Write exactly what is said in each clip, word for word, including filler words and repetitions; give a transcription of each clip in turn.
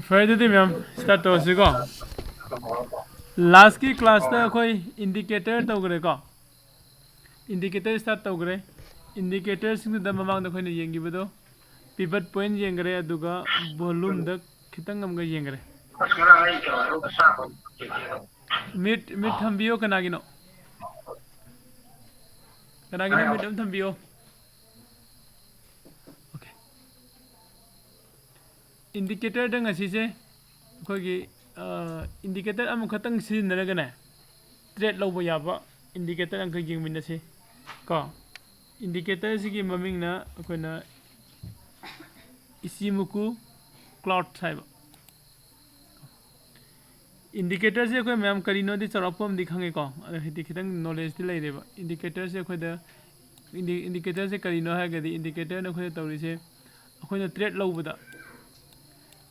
ꯐꯔꯦ, ꯑꯗꯨꯗꯤ ꯃꯌꯥꯝ start ꯇꯧꯔꯁꯤꯀꯣ꯫ Lastꯀꯤ classꯇ ꯑꯩꯈꯣꯏ indicator ꯇꯧꯈ꯭ꯔꯦꯀꯣ꯫ Indicator start ꯇꯧꯈ꯭ꯔꯦ꯫ Indicatorꯁꯤꯡꯗꯨꯗ ꯃꯃꯥꯡꯗ ꯑꯩꯈꯣꯏꯅ ꯌꯦꯡꯈꯤꯕꯗꯣ pivot point ꯌꯦꯡꯈ꯭ꯔꯦ, ꯑꯗꯨꯒ volumeꯗ ꯈꯤꯇꯪ ꯑꯃꯒ ꯌꯦꯡꯈ꯭ꯔꯦ꯫ Mute, mute ꯊꯝꯕꯤꯌꯣ꯫ ꯀꯅꯥꯒꯤꯅꯣ? ꯀꯅꯥꯒꯤꯅꯣ? Mute ꯑꯃ ꯊꯝꯕꯤꯌꯣ꯫ Okay꯫ Indicatorꯗ ꯉꯁꯤꯁꯦ ꯑꯩꯈꯣꯏꯒꯤ, ꯑ, indicator ꯑꯃꯈꯛꯇꯪ ꯁꯤꯖꯤꯟꯅꯔꯒꯅꯦ, trade ꯂꯧꯕ ꯌꯥꯕ indicator ꯑꯃꯈꯛ ꯌꯦꯡꯃꯤꯟꯅꯁꯤ ꯀꯣ꯫ Indicatorꯁꯤꯒꯤ ꯃꯃꯤꯡꯅ ꯑꯩꯈꯣꯏꯅ Ichimoku cloud ꯍꯥꯏꯕ꯫ Indicatorꯁꯦ ꯑꯩꯈꯣꯏ ꯃꯌꯥꯝ ꯀꯔꯤꯅꯣꯗꯤ ꯆꯥꯎꯔꯥꯛꯄ ꯑꯃꯗꯤ ꯈꯪꯉꯦꯀꯣ, ꯑꯗꯣ ꯍꯥꯏꯗꯤ ꯈꯤꯇꯪ knowledgeꯇꯤ ꯂꯩꯔꯦꯕ꯫ Indicatorꯁꯦ ꯑꯩꯈꯣꯏꯗ, indi-, indicatorꯁꯦ ꯀꯔꯤꯅꯣ ꯍꯥꯏꯔꯒꯗꯤ, indicatorꯅ ꯑꯩꯈꯣꯏꯗ ꯇꯧꯔꯤꯁꯦ, ꯑꯩꯈꯣꯏꯅ trade ꯂꯧꯕꯗ,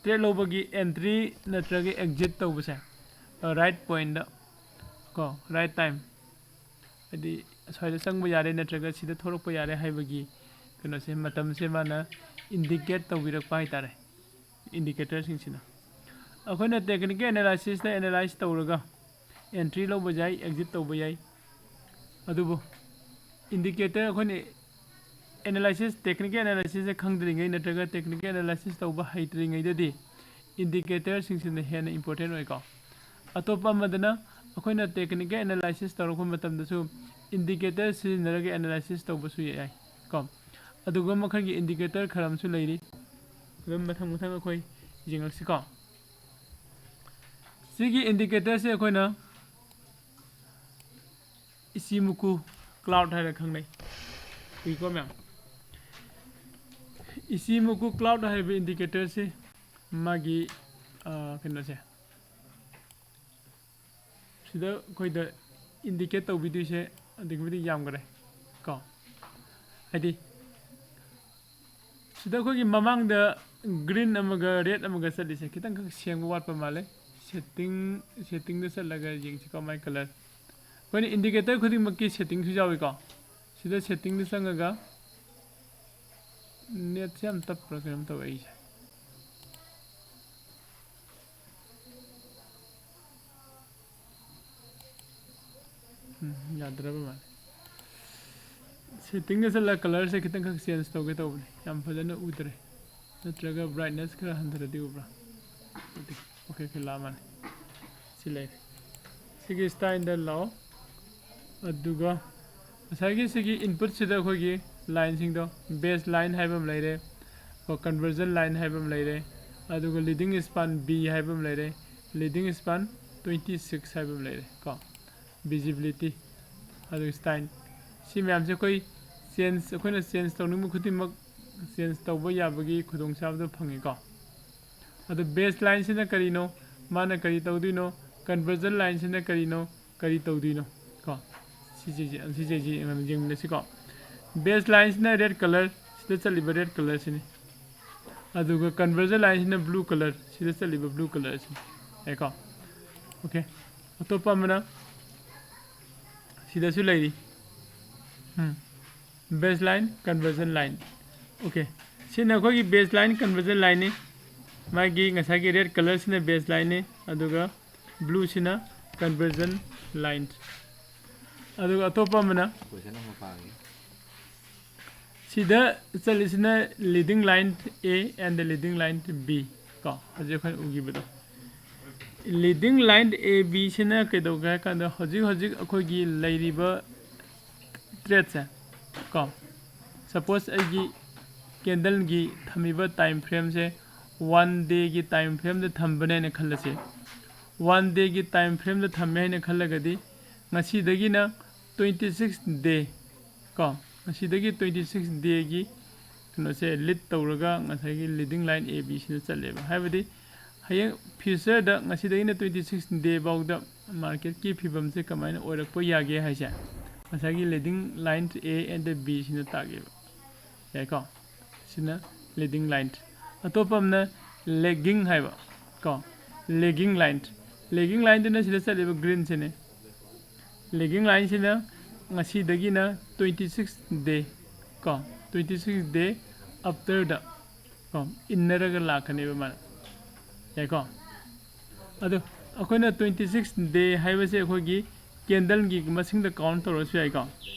trade ꯂꯧꯕꯒꯤ entry ꯅꯠꯇ꯭ꯔꯒ exit ꯇꯧꯕꯁꯦ, right pointꯇ ꯀꯣ, right time, ꯍꯥꯏꯗꯤ ꯁ꯭ꯋꯥꯏꯗ ꯆꯪꯕ ꯌꯥꯔꯦ ꯅꯠꯇ꯭ꯔꯒ ꯁꯤꯗ ꯊꯣꯛꯂꯛꯄ ꯌꯥꯔꯦ ꯍꯥꯏꯕꯒꯤ ꯀꯩꯅꯣꯁꯦ, ꯃꯇꯝꯁꯦ ꯃꯥꯅ indicate ꯇꯧꯕꯤꯔꯛꯄ ꯍꯥꯏꯇꯥꯔꯦ꯫ Indicatorꯁꯤꯡꯁꯤꯅ ꯑꯩꯈꯣꯏꯅ technical analysisꯇ analyse ꯇꯧꯔꯒ entry ꯂꯧꯕ ꯌꯥꯏ, exit ꯇꯧꯕ ꯌꯥꯏ꯫ ꯑꯗꯨꯕꯨ indicator ꯑꯩꯈꯣꯏꯅ analysis, technical analysisꯁꯦ ꯈꯪꯗ꯭ꯔꯤꯉꯩ ꯅꯠꯇ꯭ꯔꯒ technical analysis ꯇꯧꯕ ꯍꯩꯇ꯭ꯔꯤꯉꯩꯗꯗꯤ indicatorꯁꯤꯡꯁꯤꯅ ꯍꯦꯟꯅ important ꯑꯣꯏꯀꯣ꯫ ꯑꯇꯣꯞꯄ ꯑꯃꯗꯅ ꯑꯩꯈꯣꯏꯅ technical analysis ꯇꯧꯔꯛꯄ ꯃꯇꯝꯗꯁꯨ indicator ꯁꯤꯖꯤꯟꯅꯔꯒ analysis ꯇꯧꯕꯁꯨ ꯌꯥꯏ ꯀꯣ꯫ ꯑꯗꯨꯒ ꯃꯈꯜꯒꯤ indicator ꯈꯔ ꯑꯃꯁꯨ ꯂꯩꯔꯤ꯫ ꯑꯗꯨꯝ ꯃꯊꯪ ꯃꯊꯪ ꯑꯩꯈꯣꯏ ꯌꯦꯡꯉꯛꯁꯤꯀꯣ꯫ ꯁꯤꯒꯤ indicatorꯁꯦ ꯑꯩꯈꯣꯏꯅ Ichimoku cloud ꯍꯥꯏꯔ ꯈꯪꯅꯩ꯫ ꯎꯏꯀꯣ ꯃꯌꯥꯝ? Ichimoku cloud ꯍꯥꯏꯔꯤꯕ indicatorꯁꯤ ꯃꯥꯒꯤ, ꯑ, ꯀꯩꯅꯣꯁꯦ, ꯁꯤꯗ ꯑꯩꯈꯣꯏꯗ indicate ꯇꯧꯕꯤꯗꯣꯏꯁꯦ ꯑꯗꯨꯛꯀꯤ ꯃꯇꯤꯛ ꯌꯥꯝꯈꯔꯦ ꯀꯣ꯫ ꯍꯥꯏꯗꯤ ꯁꯤꯗ ꯑꯩꯈꯣꯏꯒꯤ ꯃꯃꯥꯡꯗ green ꯑꯃꯒ red ꯑꯃꯒ ꯆꯠꯂꯤꯁꯦ ꯈꯤꯇꯪꯈꯛ ꯁꯦꯡꯕ ꯋꯥꯠꯄ ꯃꯥꯜꯂꯦ꯫ Setting, settingꯗ ꯆꯠꯂꯒ ꯌꯦꯡꯁꯤꯀꯣ, my colour꯫ ꯑꯩꯈꯣꯏꯅ indicator ꯈꯨꯗꯤꯡꯃꯛꯀꯤ settingꯁꯨ ꯌꯥꯎꯏꯀꯣ꯫ ꯁꯤꯗ settingꯗ ꯆꯪꯉꯒ, netꯁꯦ ꯌꯥꯝ ꯇꯞꯄ꯭ꯔꯥ ꯀꯩꯅꯣꯝ ꯇꯧꯋꯦ ꯑꯩꯁꯦ꯫ ꯎꯝ, ꯌꯥꯗ꯭ꯔꯕ ꯃꯥꯜꯂꯦ꯫ ꯁꯦꯠꯇꯤꯡꯗ ꯆꯠꯂꯒ ꯀꯂꯔꯁꯦ ꯈꯤꯇꯪꯈꯛ ꯆꯦꯟꯖ ꯇꯧꯒꯦ ꯇꯧꯕꯅꯦ, ꯌꯥꯝ ꯐꯖꯅ ꯎꯗ꯭ꯔꯦ꯫ ꯅꯠꯇ꯭ꯔꯒ ꯕ꯭ꯔꯥꯏꯠꯅꯦꯁ ꯈꯔ ꯍꯟꯊꯔꯗꯤ ꯎꯕ꯭ꯔꯥ? ꯎꯗꯦ꯫ ꯑꯣꯀꯦ, ꯑꯣꯀꯦ, ꯂꯥꯛꯑ ꯃꯥꯜꯂꯦ꯫ ꯁꯤ ꯂꯩꯔꯦ꯫ ꯁꯤꯒꯤ ꯁ꯭ꯇꯥꯏꯜꯗ ꯂꯥꯛꯑꯣ꯫ ꯑꯗꯨꯒ ꯉꯁꯥꯏꯒꯤ ꯁꯤꯒꯤ ꯏꯟꯄꯨꯠꯁꯤꯗ ꯑꯩꯈꯣꯏꯒꯤ ꯂꯥꯏꯟꯁꯤꯡꯗꯣ, ꯕꯦꯁ ꯂꯥꯏꯟ ꯍꯥꯏꯕ ꯑꯃ ꯂꯩꯔꯦ, ꯀꯣ, ꯀꯟꯚꯔꯖꯟ ꯂꯥꯏꯟ ꯍꯥꯏꯕ ꯑꯃ ꯂꯩꯔꯦ, ꯑꯗꯨꯒ ꯂꯤꯗꯤꯡ ꯁ꯭ꯄꯥꯟ ꯕꯤ ꯍꯥꯏꯕ ꯑꯃ ꯂꯩꯔꯦ, ꯂꯤꯗꯤꯡ ꯁ꯭ꯄꯥꯟ ꯇ꯭ꯋꯦꯟꯇꯤ ꯁꯤꯛꯁ ꯍꯥꯏꯕ ꯑꯃ ꯂꯩꯔꯦ, ꯀꯣ, ꯚꯤꯖꯤꯕꯤꯂꯤꯇꯤ, ꯑꯗꯨꯒ ꯁ꯭ꯇꯥꯏꯜ꯫ ꯁꯤ ꯃꯌꯥꯝꯁꯦ ꯑꯩꯈꯣꯏ ꯆꯦꯟꯖ, ꯑꯩꯈꯣꯏꯅ ꯆꯦꯟꯖ ꯇꯧꯅꯤꯡꯕ ꯈꯨꯗꯤꯡꯃꯛ ꯆꯦꯟꯖ ꯇꯧꯕ ꯌꯥꯕꯒꯤ ꯈꯨꯗꯣꯡꯆꯥꯕꯗꯣ ꯐꯪꯉꯤꯀꯣ꯫ ꯑꯗꯣ ꯕꯦꯁ ꯂꯥꯏꯟꯁꯤꯅ ꯀꯔꯤꯅꯣ, ꯃꯥꯅ ꯀꯔꯤ ꯇꯧꯗꯣꯏꯅꯣ, ꯀꯟꯚꯔꯖꯟ ꯂꯥꯏꯟꯁꯤꯅ ꯀꯔꯤꯅꯣ, ꯀꯔꯤ ꯇꯧꯗꯣꯏꯅꯣ, ꯀꯣ, ꯁꯤꯁꯦ, ꯁꯤꯁꯦ, ꯁꯤꯁꯦ ꯌꯦꯡꯃꯤꯟꯅꯁꯤꯀꯣ꯫ ꯕꯦꯁ ꯂꯥꯏꯟꯁꯤꯅ ꯔꯦꯗ ꯀꯂꯔ ꯁꯤꯗ ꯆꯠꯂꯤꯕ ꯔꯦꯗ ꯀꯂꯔꯁꯤꯅꯤ, ꯑꯗꯨꯒ ꯀꯟꯚꯔꯖꯟ ꯂꯥꯏꯟꯁꯤꯅ ꯕ꯭ꯂꯨ ꯀꯂꯔ ꯁꯤꯗ ꯆꯠꯂꯤꯕ ꯕ꯭ꯂꯨ ꯀꯂꯔꯁꯤꯅꯤ, ꯌꯥꯏꯀꯣ꯫ ꯑꯣꯀꯦ, ꯑꯇꯣꯞꯄ ꯑꯃꯅ ꯁꯤꯗꯁꯨ ꯂꯩꯔꯤ꯫ ꯎꯝ꯫ ꯕꯦꯁ ꯂꯥꯏꯟ, ꯀꯟꯚꯔꯖꯟ ꯂꯥꯏꯟ꯫ ꯑꯣꯀꯦ꯫ ꯁꯤꯅ ꯑꯩꯈꯣꯏꯒꯤ ꯕꯦꯁ ꯂꯥꯏꯟ, ꯀꯟꯚꯔꯖꯟ ꯂꯥꯏꯟꯅꯤ꯫ ꯃꯥꯒꯤ ꯉꯁꯥꯏꯒꯤ ꯔꯦꯗ ꯀꯂꯔꯁꯤꯅ ꯕꯦꯁ ꯂꯥꯏꯟꯅꯤ, ꯑꯗꯨꯒ ꯕ꯭ꯂꯨꯁꯤꯅ ꯀꯟꯚꯔꯖꯟ ꯂꯥꯏꯟ꯫ ꯑꯗꯨꯒ ꯑꯇꯣꯞꯄ ꯑꯃꯅ ꯀꯣꯏꯁꯟ ꯑꯃ ꯄꯥꯒꯦ꯫ ꯁꯤꯗ ꯆꯠꯂꯤꯁꯤꯅ leading line A and the leading line B ꯀꯣ, ꯍꯧꯖꯤꯛ ꯑꯩꯈꯣꯏꯅ ꯎꯈꯤꯕꯗꯣ꯫ ꯂꯤꯗꯤꯡ ꯂꯥꯏꯟ ꯑꯦ ꯕꯤꯁꯤꯅ ꯀꯩꯗꯧꯒꯦ ꯍꯥꯏ ꯀꯥꯟꯗ ꯍꯧꯖꯤꯛ ꯍꯧꯖꯤꯛ ꯑꯩꯈꯣꯏꯒꯤ ꯂꯩꯔꯤꯕ ꯇ꯭ꯔꯦꯠꯁꯦ ꯀꯣ, ꯁꯄꯣꯁ ꯑꯩꯒꯤ ꯀꯦꯟꯗꯜꯒꯤ ꯊꯝꯃꯤꯕ ꯇꯥꯏꯝ ꯐ꯭ꯔꯦꯝꯁꯦ ꯋꯥꯟ ꯗꯦꯒꯤ ꯇꯥꯏꯝ ꯐ꯭ꯔꯦꯝꯗ ꯊꯝꯕꯅꯦꯅ ꯈꯜꯂꯁꯦ꯫ ꯋꯥꯟ ꯗꯦꯒꯤ ꯇꯥꯏꯝ ꯐ꯭ꯔꯦꯝꯗ ꯊꯝꯃꯦ ꯍꯥꯏꯅ ꯈꯜꯂꯒꯗꯤ ꯉꯁꯤꯗꯒꯤꯅ ꯇ꯭ꯋꯦꯟꯇꯤ ꯁꯤꯛꯁ ꯗꯦ ꯀꯣ, ꯉꯁꯤꯗꯒꯤ ꯇ꯭ꯋꯦꯟꯇꯤ ꯁꯤꯛꯁ ꯗꯦꯒꯤ ꯀꯩꯅꯣꯁꯦ ꯂꯤꯗ ꯇꯧꯔꯒ ꯉꯁꯥꯏꯒꯤ ꯂꯤꯗꯤꯡ ꯂꯥꯏꯟ ꯑꯦ ꯕꯤꯁꯤꯅ ꯆꯠꯂꯦꯕ꯫ ꯍꯥꯏꯕꯗꯤ ꯍꯌꯦꯡ ꯐ꯭ꯌꯨꯆꯔꯗ ꯉꯁꯤꯗꯒꯤꯅ ꯇ꯭ꯋꯦꯟꯇꯤ ꯁꯤꯛꯁ ꯗꯦ ꯐꯥꯎꯗ ꯃꯥꯔꯀꯦꯠꯀꯤ ꯐꯤꯕꯝꯁꯦ ꯀꯃꯥꯏꯅ ꯑꯣꯏꯔꯛꯄ ꯌꯥꯒꯦ ꯍꯥꯏꯁꯦ ꯉꯁꯥꯏꯒꯤ ꯂꯤꯗꯤꯡ ꯂꯥꯏꯟ ꯑꯦ ꯑꯦꯟ ꯕꯤꯁꯤꯅ ꯇꯥꯛꯑꯦꯕ꯫ ꯌꯥꯏꯀꯣ? ꯁꯤꯅ ꯂꯤꯗꯤꯡ ꯂꯥꯏꯟ꯫ ꯑꯇꯣꯞꯄ ꯑꯃꯅ ꯂꯦꯒꯤꯡ ꯍꯥꯏꯕ ꯀꯣ, ꯂꯦꯒꯤꯡ ꯂꯥꯏꯟ꯫ ꯂꯦꯒꯤꯡ ꯂꯥꯏꯟꯗꯨꯅ ꯁꯤꯗ ꯆꯠꯂꯤꯕ ꯒ꯭ꯔꯤꯟꯁꯤꯅꯦ꯫ ꯂꯦꯒꯤꯡ ꯂꯥꯏꯟꯁꯤꯅ ꯉꯁꯤꯗꯒꯤꯅ ꯇ꯭ꯋꯦꯟꯇꯤ ꯁꯤꯛꯁ ꯗꯦ ꯀꯣ, ꯇ꯭ꯋꯦꯟꯇꯤ ꯁꯤꯛꯁ ꯗꯦ ꯑꯞꯇꯔꯗ ꯀꯣ, ꯏꯟꯅꯔꯒ ꯂꯥꯛꯀꯅꯦꯕ ꯃꯥꯅ꯫ ꯌꯥꯏꯀꯣ? ꯑꯗꯣ ꯑꯩꯈꯣꯏꯅ ꯇ꯭ꯋꯦꯟꯇꯤ ꯁꯤꯛꯁ ꯗꯦ ꯍꯥꯏꯕꯁꯦ ꯑꯩꯈꯣꯏꯒꯤ candleꯒꯤ ꯃꯁꯤꯡꯗ count ꯇꯧꯔꯁꯨ ꯌꯥꯏꯀꯣ꯫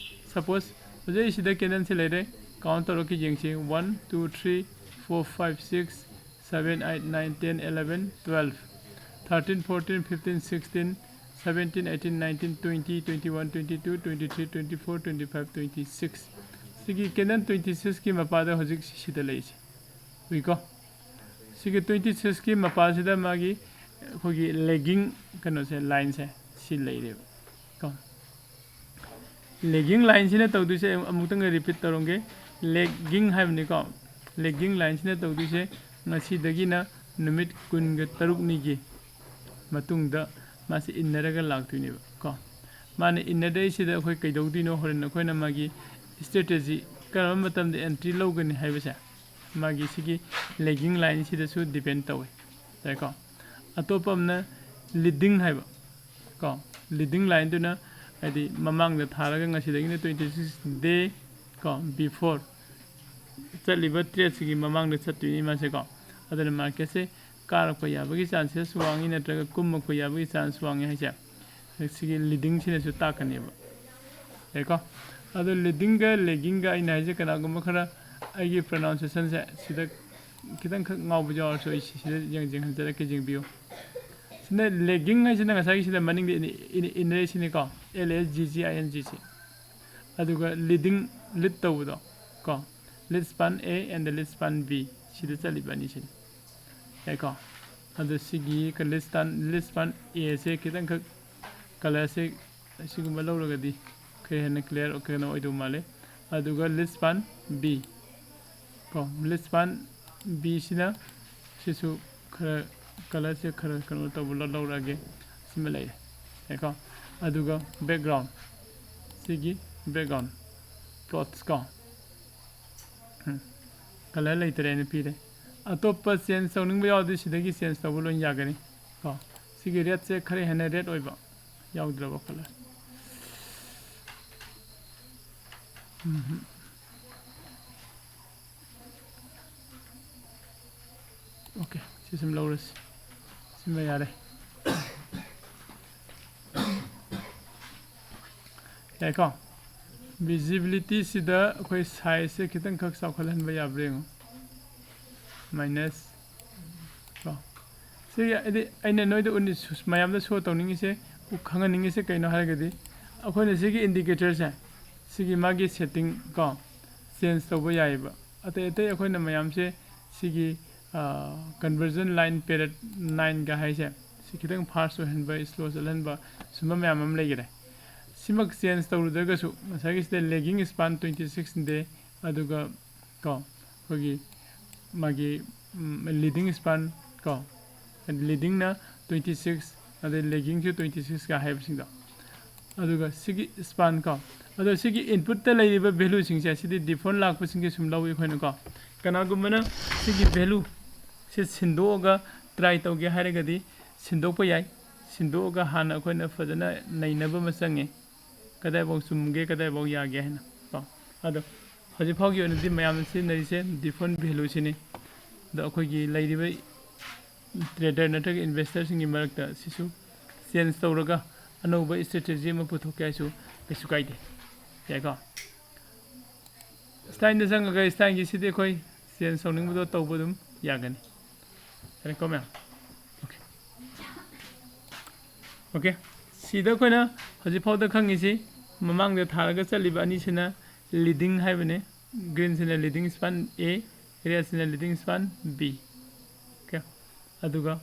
Suppose ꯍꯧꯖꯤꯛ ꯑꯩ ꯁꯤꯗ candleꯁꯦ ꯂꯩꯔꯦ, count ꯇꯧꯔꯛꯀꯦ ꯌꯦꯡꯁꯤ꯫ One, two, three, four, five, six, seven, eight, nine, ten, eleven, twelve, thirteen, fourteen, fifteen, sixteen, seventeen, eighteen, nineteen, twenty, twenty-one, twenty-two, twenty-three, twenty-four, twenty-five, twenty-six꯫ ꯁꯤꯒꯤ candle twenty sixꯀꯤ ꯃꯄꯥꯗ ꯍꯧꯖꯤꯛ ꯁꯤꯗ ꯂꯩꯔꯤꯁꯦ꯫ ꯎꯏꯀꯣ? ꯁꯤꯒꯤ twenty sixꯀꯤ ꯃꯄꯥꯁꯤꯗ ꯃꯥꯒꯤ ꯑꯩꯈꯣꯏꯒꯤ lagging ꯀꯩꯅꯣꯁꯦ, lineꯁꯦ ꯁꯤ ꯂꯩꯔꯦꯕ ꯀꯣ꯫ Lagging lineꯁꯤꯅ ꯇꯧꯗꯣꯏꯁꯦ ꯑꯩ ꯑꯃꯨꯛꯇꯪꯒ repeat ꯇꯧꯔꯝꯒꯦ꯫ Lagging ꯍꯥꯏꯕꯅꯤꯀꯣ꯫ Lagging lineꯁꯤꯅ ꯇꯧꯗꯣꯏꯁꯦ ꯉꯁꯤꯗꯒꯤꯅ ꯅꯨꯃꯤꯠ ꯀꯨꯟꯒ ꯇꯔꯨꯛꯅꯤꯒꯤ ꯃꯇꯨꯡꯗ ꯃꯥꯁꯤ ꯏꯟꯅꯔꯒ ꯂꯥꯛꯇꯣꯏꯅꯦꯕ ꯀꯣ꯫ ꯃꯥꯅ ꯏꯟꯅꯗꯣꯏꯁꯤꯗ ꯑꯩꯈꯣꯏ ꯀꯩꯗꯧꯗꯣꯏꯅꯣ, ꯍꯣꯔꯦꯟ ꯑꯩꯈꯣꯏꯅ ꯃꯥꯒꯤ strategy ꯀꯔꯝꯕ ꯃꯇꯝꯗ entry ꯂꯧꯒꯅꯤ ꯍꯥꯏꯕꯁꯦ ꯃꯥꯒꯤ ꯁꯤꯒꯤ lagging lineꯁꯤꯗꯁꯨ depend ꯇꯧꯋꯦ꯫ ꯌꯥꯏꯀꯣ? ꯑꯇꯣꯞꯄ ꯑꯃꯅ leading ꯍꯥꯏꯕ ꯀꯣ꯫ Leading lineꯗꯨꯅ ꯍꯥꯏꯗꯤ ꯃꯃꯥꯡꯗ ꯊꯥꯔꯒ ꯉꯁꯤꯗꯒꯤꯅ twenty six day ꯀꯣ, before ꯆꯠꯂꯤꯕ tradeꯁꯤꯒꯤ ꯃꯃꯥꯡꯗ ꯆꯠꯇꯣꯏꯅꯤ ꯃꯥꯁꯦꯀꯣ꯫ ꯑꯗꯨꯅ marketꯁꯦ ꯀꯥꯔꯛꯄ ꯌꯥꯕꯒꯤ chances ꯋꯥꯡꯉꯤ, ꯅꯠꯇ꯭ꯔꯒ ꯀꯨꯝꯃꯛꯄ ꯌꯥꯕꯒꯤ chance ꯋꯥꯡꯉꯤ ꯍꯥꯏꯁꯦ ꯁꯤꯒꯤ leadingꯁꯤꯅꯁꯨ ꯇꯥꯛꯀꯅꯦꯕ꯫ ꯌꯥꯏꯀꯣ? ꯑꯗꯣ leadingꯒ laggingꯒ ꯑꯩꯅ ꯍꯥꯏꯁꯦ ꯀꯅꯥꯒꯨꯝꯕ ꯈꯔ ꯑꯩꯒꯤ pronunciationꯁꯦ ꯁꯤꯗ ꯈꯤꯇꯪꯈꯛ ꯉꯥꯎꯕ ꯌꯥꯎꯔꯁꯨ ꯑꯩ ꯁꯤꯗ ꯌꯦꯡ-, ꯌꯦꯡꯍꯟꯖꯔꯛꯀꯦ, ꯌꯦꯡꯕꯤꯌꯨ꯫ ꯁꯤꯅ lagging ꯍꯥꯏꯁꯤꯅ ꯉꯁꯥꯏꯒꯤ ꯁꯤꯗ ꯃꯅꯤꯡꯗ ꯏꯟ-, ꯏꯟ-, ꯏꯟꯅꯔꯤꯁꯤꯅꯤꯀꯣ, L A G G I N Gꯁꯦ꯫ ꯑꯗꯨꯒ leading, lead ꯇꯧꯕꯗꯣ ꯀꯣ, lead span A and lead span B ꯁꯤꯗ ꯆꯠꯂꯤꯕ ꯑꯅꯤꯁꯤꯅꯤ꯫ ꯌꯥꯏꯀꯣ? ꯑꯗꯣ ꯁꯤꯒꯤ lead span, lead span Aꯁꯦ ꯈꯤꯇꯪꯈꯛ colourꯁꯦ ꯑꯁꯤꯒꯨꯝꯕ ꯂꯧꯔꯒꯗꯤ ꯈꯔ ꯍꯦꯟꯅ clear ꯀꯩꯅꯣ ꯑꯣꯏꯗꯧ ꯃꯥꯜꯂꯦ꯫ ꯑꯗꯨꯒ lead span B ꯀꯣ, lead span Bꯁꯤꯅ ꯁꯤꯁꯨ ꯈꯔ colourꯁꯦ ꯈꯔ ꯀꯩꯅꯣ ꯇꯧꯕ ꯂꯧ-, ꯂꯧꯔꯛꯑꯒꯦ꯫ ꯁꯤꯃ ꯂꯩꯔꯦ꯫ ꯌꯥꯏꯀꯣ? ꯑꯗꯨꯒ background, ꯁꯤꯒꯤ background plots ꯀꯣ꯫ ꯎꯝ꯫ Colour ꯂꯩꯇ꯭ꯔꯦꯅ ꯄꯤꯔꯦ꯫ ꯑꯇꯣꯞꯄ change ꯇꯧꯅꯤꯡꯕ ꯌꯥꯎꯔꯗꯤ ꯁꯤꯗꯒꯤ change ꯇꯧꯕ ꯂꯣꯏ ꯌꯥꯒꯅꯤ ꯀꯣ꯫ ꯁꯤꯒꯤ redꯁꯦ ꯈꯔ ꯍꯦꯟꯅ red ꯑꯣꯏꯕ ꯌꯥꯎꯗ꯭ꯔꯕ colour꯫ ꯎꯝ꯫ Okay, ꯁꯤ ꯁꯨꯝ ꯂꯧꯔꯁꯤ꯫ ꯁꯤꯃ ꯌꯥꯔꯦ꯫ ꯌꯥꯏꯀꯣ? ꯚꯤꯖꯤꯕꯤꯂꯤꯇꯤꯁꯤꯗ ꯑꯩꯈꯣꯏ ꯁꯥꯏꯖꯁꯦ ꯈꯤꯇꯪꯈꯛ ꯆꯥꯎꯈꯠꯍꯟꯕ ꯌꯥꯕ꯭ꯔꯥ ꯌꯦꯡꯉꯣ꯫ ꯃꯥꯏꯅꯁ ꯀꯣ, ꯁꯤꯒꯤ ꯍꯥꯏꯗꯤ ꯑꯩꯅ ꯅꯣꯏꯗ ꯎꯠꯅꯤ-, ꯁꯨ-, ꯃꯌꯥꯝꯗ ꯁꯣ ꯇꯧꯅꯤꯡꯉꯤꯁꯦ, ꯎ-, ꯈꯪꯍꯟꯅꯤꯡꯉꯤꯁꯦ ꯀꯩꯅꯣ ꯍꯥꯏꯔꯒꯗꯤ, ꯑꯩꯈꯣꯏꯅ ꯁꯤꯒꯤ ꯏꯟꯗꯤꯀꯦꯇꯔꯁꯦ, ꯁꯤꯒꯤ ꯃꯥꯒꯤ ꯁꯦꯠꯇꯤꯡ ꯀꯣ, ꯆꯦꯟꯖ ꯇꯧꯕ ꯌꯥꯏꯑꯕ꯫ ꯑꯇꯩ ꯑꯇꯩ ꯑꯩꯈꯣꯏꯅ ꯃꯌꯥꯝꯁꯦ ꯁꯤꯒꯤ, ꯀꯟꯚꯔꯖꯟ ꯂꯥꯏꯟ ꯄꯦꯔꯠ ꯅꯥꯏꯟꯒ ꯍꯥꯏꯁꯦ, ꯁꯤ ꯈꯤꯇꯪ ꯐꯥꯁ ꯑꯣꯏꯍꯟꯕ, ꯁ꯭ꯂꯣ ꯆꯠꯍꯟꯕ, ꯁꯨꯝꯕ ꯃꯌꯥꯝ ꯑꯃ ꯂꯩꯈꯔꯦ꯫ ꯁꯤꯃꯛ ꯆꯦꯟꯖ ꯇꯧꯔꯨꯗ꯭ꯔꯒꯁꯨ, ꯉꯁꯥꯏꯒꯤ ꯁꯤꯗ ꯂꯦꯒꯤꯡ ꯁ꯭ꯄꯥꯟ ꯇ꯭ꯋꯦꯟꯇꯤ ꯁꯤꯛꯁ ꯗꯦ, ꯑꯗꯨꯒ ꯀꯣ, ꯑꯩꯈꯣꯏꯒꯤ ꯃꯥꯒꯤ ꯂꯤꯗꯤꯡ ꯁ꯭ꯄꯥꯟ ꯀꯣ, ꯂꯤꯗꯤꯡꯅ ꯇ꯭ꯋꯦꯟꯇꯤ ꯁꯤꯛꯁ, ꯑꯗꯩ ꯂꯦꯒꯤꯡꯁꯨ ꯇ꯭ꯋꯦꯟꯇꯤ ꯁꯤꯛꯁꯀ ꯍꯥꯏꯕꯁꯤꯡꯗꯣ꯫ ꯑꯗꯨꯒ ꯁꯤꯒꯤ ꯁ꯭ꯄꯥꯟ ꯀꯣ, ꯑꯗꯣ ꯁꯤꯒꯤ ꯏꯟꯄꯨꯠꯇ ꯂꯩꯔꯤꯕ ꯚꯦꯂꯨꯁꯤꯡꯁꯦ, ꯁꯤꯗꯤ ꯗꯤꯐꯣꯜꯠ ꯂꯥꯛꯄꯁꯤꯡꯁꯦ ꯁꯨꯝ ꯂꯧꯏ ꯑꯩꯈꯣꯏꯅ ꯀꯣ꯫ ꯀꯅꯥꯒꯨꯝꯕꯅ ꯁꯤꯒꯤ ꯚꯦꯂꯨ ꯁꯤ ꯁꯤꯟꯗꯣꯛꯑꯒ ꯇ꯭ꯔꯥꯏ ꯇꯧꯒꯦ ꯍꯥꯏꯔꯒꯗꯤ ꯁꯤꯟꯗꯣꯛꯄ ꯌꯥꯏ꯫ ꯁꯤꯟꯗꯣꯛꯑꯒ ꯍꯥꯟꯅ ꯑꯩꯈꯣꯏꯅ ꯐꯖꯅ ꯅꯩꯅꯕ ꯑꯃ ꯆꯪꯉꯦ, ꯀꯗꯥꯏꯐꯥꯎ ꯆꯨꯝꯒꯦ, ꯀꯗꯥꯏꯐꯥꯎ ꯌꯥꯒꯦ ꯍꯥꯏꯅ ꯀꯣ꯫ ꯑꯗꯣ ꯍꯧꯖꯤꯛ ꯐꯥꯎꯒꯤ ꯑꯣꯏꯅꯗꯤ ꯃꯌꯥꯝꯅ ꯁꯤꯖꯤꯟꯅꯔꯤꯁꯦ ꯗꯤꯐꯣꯜꯠ ꯚꯦꯂꯨꯁꯤꯅꯤ꯫ ꯑꯗꯣ ꯑꯩꯈꯣꯏꯒꯤ ꯂꯩꯔꯤꯕ ꯇ꯭ꯔꯦꯗꯔ ꯅꯠꯇ꯭ꯔꯒ ꯏꯟꯚꯦꯁꯇꯔꯁꯤꯡꯒꯤ ꯃꯔꯛꯇ ꯁꯤꯁꯨ ꯆꯦꯟꯖ ꯇꯧꯔꯒ ꯑꯅꯧꯕ ꯏꯁꯇ꯭ꯔꯦꯇꯦꯖꯤ ꯑꯃ ꯄꯨꯊꯣꯛꯀꯦ ꯍꯥꯏꯁꯨ ꯀꯩꯁꯨ ꯀꯥꯏꯗꯦ꯫ ꯌꯥꯏꯀꯣ? ꯁ꯭ꯇꯥꯏꯜꯗ ꯆꯪꯉꯒ ꯁ꯭ꯇꯥꯏꯜꯒꯤꯁꯤꯗꯤ ꯑꯩꯈꯣꯏ ꯆꯦꯟꯖ ꯇꯧꯅꯤꯡꯕꯗꯣ ꯇꯧꯕ ꯑꯗꯨꯝ ꯌꯥꯒꯅꯤ꯫ ꯌꯥꯔꯦꯀꯣ ꯃꯌꯥꯝ? ꯑꯣꯀꯦ꯫ ꯑꯣꯀꯦ꯫ ꯁꯤꯗ ꯑꯩꯈꯣꯏꯅ ꯍꯧꯖꯤꯛ ꯐꯥꯎꯗ ꯈꯪꯉꯤꯁꯤ, ꯃꯃꯥꯡꯗ ꯊꯥꯔꯒ ꯆꯠꯂꯤꯕ ꯑꯅꯤꯁꯤꯅ ꯂꯤꯗꯤꯡ ꯍꯥꯏꯕꯅꯤ꯫ ꯒ꯭ꯔꯤꯟꯁꯤꯅ ꯂꯤꯗꯤꯡ ꯁ꯭ꯄꯥꯟ ꯑꯦ, ꯔꯦꯗꯁꯤꯅ ꯂꯤꯗꯤꯡ ꯁ꯭ꯄꯥꯟ ꯕꯤ꯫ ꯑꯣꯀꯦ꯫ ꯑꯗꯨꯒ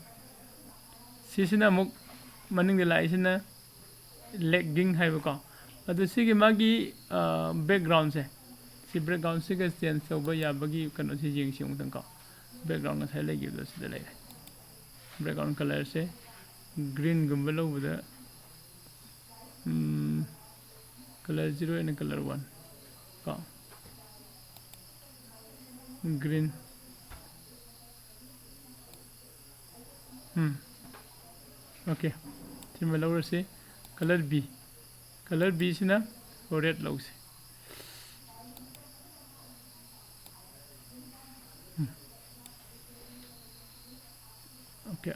ꯁꯤꯁꯤꯅ ꯑꯃꯨꯛ ꯃꯅꯤꯡꯗ ꯂꯥꯛꯏꯁꯤꯅ ꯂꯦꯒꯤꯡ ꯍꯥꯏꯕꯀꯣ꯫ ꯑꯗꯨ ꯁꯤꯒꯤ ꯃꯥꯒꯤ, ꯑ, ꯕꯦꯛꯒ꯭ꯔꯥꯎꯟꯁꯦ, ꯁꯤ ꯕꯦꯛꯒ꯭ꯔꯥꯎꯟꯁꯤꯒ ꯆꯦꯟꯖ ꯇꯧꯕ ꯌꯥꯕꯒꯤ ꯀꯩꯅꯣꯁꯤ ꯌꯦꯡꯁꯤ ꯑꯃꯨꯛꯇꯪ ꯀꯣ꯫ ꯕꯦꯛꯒ꯭ꯔꯥꯎꯟ ꯉꯁꯥꯏ ꯂꯩꯈꯤꯕꯗꯣ ꯁꯤꯗ ꯂꯩꯔꯦ꯫ ꯕꯦꯛꯒ꯭ꯔꯥꯎꯟ ꯀꯂꯔꯁꯦ ꯒ꯭ꯔꯤꯟꯒꯨꯝꯕ ꯂꯧꯕꯗ, um, colour zero and colour one ꯀꯣ꯫ ꯒ꯭ꯔꯤꯟ꯫ ꯎꯝ꯫ ꯑꯣꯀꯦ꯫ ꯁꯤꯃ ꯂꯧꯔꯁꯤ꯫ Colour B. ꯀꯂꯔ ꯕꯤꯁꯤꯅ ꯔꯦꯗ ꯂꯧꯁꯤ꯫ ꯎꯝ꯫ ꯑꯣꯀꯦ꯫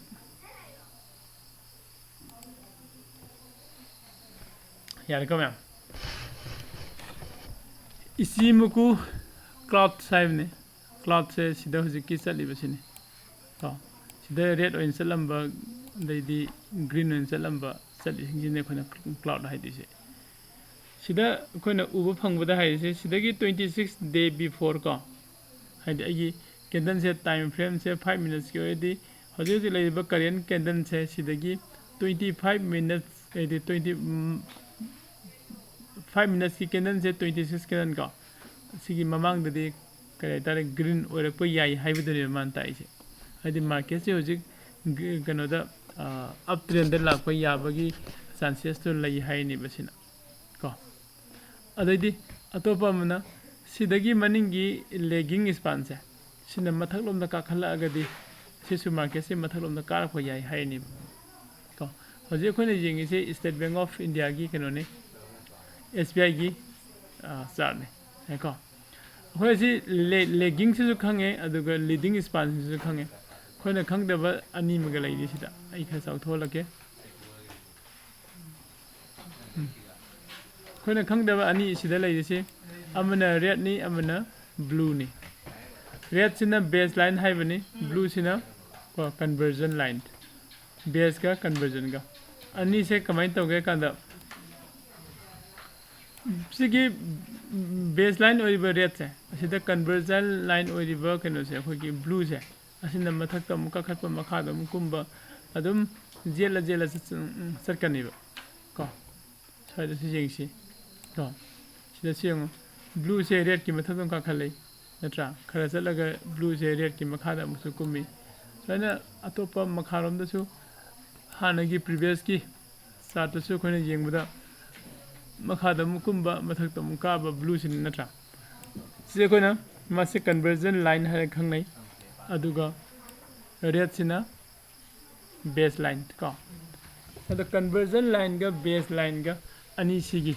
ꯌꯥꯔꯦꯀꯣ ꯃꯌꯥꯝ? Ichimoku clouds ꯍꯥꯏꯕꯅꯤ꯫ Cloudꯁꯦ ꯁꯤꯗ ꯍꯧꯖꯤꯛꯀꯤ ꯆꯠꯂꯤꯕꯁꯤꯅꯤ꯫ ꯀꯣ, ꯁꯤꯗ red ꯑꯣꯏꯅ ꯆꯠꯂꯝꯕ, ꯑꯗꯩꯗꯤ green ꯑꯣꯏꯅ ꯆꯠꯂꯝꯕ, ꯆꯠꯂꯤꯁꯤꯡꯁꯤꯅ ꯑꯩꯈꯣꯏꯅ cloud ꯍꯥꯏꯗꯣꯏꯁꯦ꯫ ꯁꯤꯗ ꯑꯩꯈꯣꯏꯅ ꯎꯕ ꯐꯪꯕꯗ ꯍꯥꯏꯔꯤꯁꯦ ꯁꯤꯗꯒꯤ twenty six day before ꯀꯣ, ꯍꯥꯏꯗꯤ ꯑꯩꯒꯤ candleꯁꯦ time frameꯁꯦ five minutesꯀꯤ ꯑꯣꯏꯔꯗꯤ, ꯍꯧꯖꯤꯛ ꯍꯧꯖꯤꯛ ꯂꯩꯔꯤꯕ current candleꯁꯦ ꯁꯤꯗꯒꯤ twenty five minutes, ꯍꯥꯏꯗꯤ twenty, five minutesꯀꯤ candleꯁꯦ twenty six candle ꯀꯣ, ꯁꯤꯒꯤ ꯃꯃꯥꯡꯗꯗꯤ ꯀꯔꯤ ꯍꯥꯏꯇꯥꯔꯦ, green ꯑꯣꯏꯔꯛꯄ ꯌꯥꯏ ꯍꯥꯏꯕꯗꯨꯅꯦꯕ ꯃꯥꯅ ꯇꯥꯛꯏꯁꯦ꯫ ꯍꯥꯏꯗꯤ marketꯁꯦ ꯍꯧꯖꯤꯛ ꯀꯩꯅꯣꯗ, up trendꯗ ꯂꯥꯛꯄ ꯌꯥꯕꯒꯤ chancesꯇꯣ ꯂꯩ ꯍꯥꯏꯅꯦꯕ ꯁꯤꯅ ꯀꯣ꯫ ꯑꯗꯩꯗꯤ ꯑꯇꯣꯞꯄ ꯑꯃꯅ ꯁꯤꯗꯒꯤ ꯃꯅꯤꯡꯒꯤ lagging spanꯁꯦ, ꯁꯤꯅ ꯃꯊꯛꯂꯣꯝꯗ ꯀꯥꯈꯠꯂꯛꯑꯒꯗꯤ ꯁꯤꯁꯨ marketꯁꯦ ꯃꯊꯛꯂꯣꯝꯗ ꯀꯥꯔꯛꯄ ꯌꯥꯏ ꯍꯥꯏꯔꯤꯅꯦꯕ ꯀꯣ꯫ ꯍꯧꯖꯤꯛ ꯑꯩꯈꯣꯏꯅ ꯌꯦꯡꯉꯤꯁꯦ State Bank of Indiaꯒꯤ ꯀꯩꯅꯣꯅꯤ, S B Iꯒꯤ chartꯅꯤ ꯀꯣ꯫ ꯑꯩꯈꯣꯏ ꯑꯁꯤ laggingꯁꯤꯁꯨ ꯈꯪꯉꯦ, ꯑꯗꯨꯒ leading spanꯁꯤꯁꯨ ꯈꯪꯉꯦ꯫ ꯑꯩꯈꯣꯏꯅ ꯈꯪꯗꯕ ꯑꯅꯤ ꯑꯃꯒ ꯂꯩꯔꯤ ꯁꯤꯗ, ꯑꯩ ꯈꯔ ꯆꯥꯎꯊꯣꯛꯍꯜꯂꯛꯀꯦ꯫ ꯑꯩꯈꯣꯏꯅ ꯈꯪꯗꯕ ꯑꯅꯤ ꯁꯤꯗ ꯂꯩꯔꯤꯁꯤ, ꯑꯃꯅ redꯅꯤ, ꯑꯃꯅ blueꯅꯤ꯫ Redꯁꯤꯅ baseline ꯍꯥꯏꯕꯅꯤ, blueꯁꯤꯅ ꯀꯣ, conversion line, baseꯀ conversionꯒ꯫ ꯑꯅꯤꯁꯦ ꯀꯃꯥꯏꯅ ꯇꯧꯒꯦ ꯀꯥꯟꯗ, ꯁꯤꯒꯤ baseline ꯑꯣꯏꯔꯤꯕ redꯁꯦ, ꯑꯁꯤꯗ conversion line ꯑꯣꯏꯔꯤꯕ ꯀꯩꯅꯣꯁꯦ, ꯑꯩꯈꯣꯏꯒꯤ blueꯁꯦ, ꯑꯁꯤꯅ ꯃꯊꯛꯇ ꯑꯃꯨꯛ ꯀꯥꯈꯠꯄ, ꯃꯈꯥꯗ ꯑꯃꯨꯛ ꯀꯨꯝꯕ, ꯑꯗꯨꯝ ꯖꯦꯜꯂ ꯖꯦꯜꯂ ꯆꯠ-, ꯆꯠꯀꯅꯦꯕ ꯀꯣ꯫ ꯁ꯭ꯋꯥꯏꯗꯁꯨ ꯌꯦꯡꯁꯤ ꯀꯣ꯫ ꯁꯤꯗꯁꯨ ꯌꯦꯡꯉꯨ, blueꯁꯦ redꯀꯤ ꯃꯊꯛꯇ ꯑꯃꯨꯛ ꯀꯥꯈꯠꯂꯛꯏ, ꯅꯠꯇ꯭ꯔꯥ? ꯈꯔ ꯆꯠꯂꯒ blueꯁꯦ redꯀꯤ ꯃꯈꯥꯗ ꯑꯃꯨꯛꯁꯨ ꯀꯨꯝꯃꯤ꯫ ꯁꯨꯃꯥꯏꯅ ꯑꯇꯣꯞꯄ ꯃꯈꯥꯔꯣꯝꯗꯁꯨ ꯍꯥꯟꯅꯒꯤ previousꯀꯤ chartꯇꯁꯨ ꯑꯩꯈꯣꯏꯅ ꯌꯦꯡꯕꯗ ꯃꯈꯥꯗ ꯑꯃꯨꯛ ꯀꯨꯝꯕ, ꯃꯊꯛꯇ ꯑꯃꯨꯛ ꯀꯥꯕ blueꯁꯤꯅꯤ, ꯅꯠꯇ꯭ꯔꯥ? ꯁꯤꯁꯦ ꯑꯩꯈꯣꯏꯅ ꯃꯥꯁꯦ conversion line ꯍꯥꯏꯅ ꯈꯪꯅꯩ꯫ ꯑꯗꯨꯒ redꯁꯤꯅ baseline ꯀꯣ꯫ ꯑꯗꯣ conversion lineꯒ baselineꯒ ꯑꯅꯤꯁꯤꯒꯤ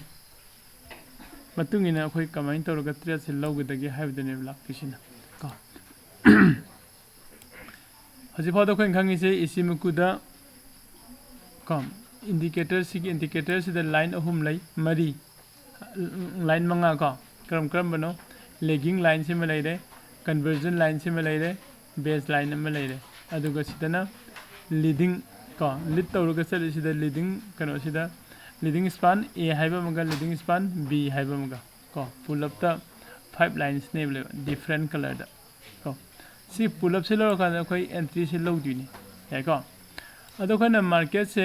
ꯃꯇꯨꯡ ꯏꯟꯅ ꯑꯩꯈꯣꯏ ꯀꯃꯥꯏꯅ ꯇꯧꯔꯒ tradeꯁꯦ ꯂꯧꯒꯗꯒꯦ ꯍꯥꯏꯕꯗꯨꯅꯦꯕ ꯂꯥꯛꯇꯣꯏꯁꯤꯅ ꯀꯣ꯫ ꯍꯧꯖꯤꯛꯐꯥꯎꯗ ꯑꯩꯈꯣꯏꯅ ꯈꯪꯉꯤꯁꯦ Ichimokuꯗ ꯀꯣ, indicator, ꯁꯤꯒꯤ indicatorꯁꯤꯗ line ꯑꯍꯨꯝ ꯂꯩ, ꯃꯔꯤ, line ꯃꯉꯥ ꯀꯣ꯫ ꯀꯔꯝ ꯀꯔꯝꯕꯅꯣ? Lagging line ꯁꯤꯃ ꯂꯩꯔꯦ, conversion line ꯁꯤꯃ ꯂꯩꯔꯦ, base line ꯑꯃ ꯂꯩꯔꯦ꯫ ꯑꯗꯨꯒ ꯁꯤꯗꯅ leading ꯀꯣ, lead ꯇꯧꯔꯒ ꯆꯠꯂꯤꯁꯤꯗ leading ꯀꯩꯅꯣꯁꯤꯗ leading span A ꯍꯥꯏꯕ ꯑꯃꯒ leading span B ꯍꯥꯏꯕ ꯑꯃꯒ ꯀꯣ, ꯄꯨꯂꯞꯇ five lines ꯅꯦꯕ ꯂꯩꯕ different colour ꯗ ꯀꯣ꯫ ꯁꯤ ꯄꯨꯂꯞꯁꯦ ꯂꯧꯔꯀꯥꯟꯗ ꯑꯩꯈꯣꯏ entry ꯁꯦ ꯂꯧꯗꯣꯏꯅꯤ, ꯌꯥꯏꯀꯣ? ꯑꯗꯣ ꯑꯩꯈꯣꯏꯅ market ꯁꯦ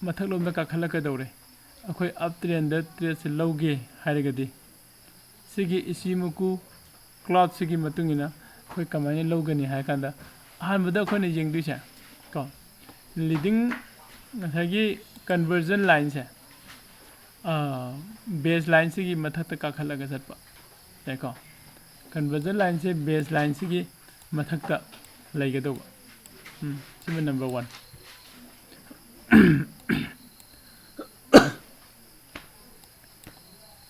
ꯃꯊꯛꯂꯣꯝꯗ ꯀꯥꯈꯠꯂꯛꯀꯗꯧꯔꯦ꯫ ꯑꯩꯈꯣꯏ up trend ꯗ trade ꯁꯦ ꯂꯧꯒꯦ ꯍꯥꯏꯔꯒꯗꯤ ꯁꯤꯒꯤ Ichimoku cloud ꯁꯤꯒꯤ ꯃꯇꯨꯡ ꯏꯟꯅ ꯑꯩꯈꯣꯏ ꯀꯃꯥꯏꯅ ꯂꯧꯒꯅꯤ ꯍꯥꯏ ꯀꯥꯟꯗ, ꯑꯍꯥꯟꯕꯗ ꯑꯩꯈꯣꯏꯅ ꯌꯦꯡꯗꯣꯏꯁꯦ ꯀꯣ, leading ꯉꯁꯥꯏꯒꯤ conversion line ꯁꯦ, base line ꯁꯤꯒꯤ ꯃꯊꯛꯇ ꯀꯥꯈꯠꯂꯒ ꯆꯠꯄ ꯌꯥꯏꯀꯣ꯫ Conversion line ꯁꯦ base line ꯁꯤꯒꯤ ꯃꯊꯛꯇ ꯂꯩꯒꯗꯧꯕ꯫ ꯎꯝ, ꯁꯤꯃ number one꯫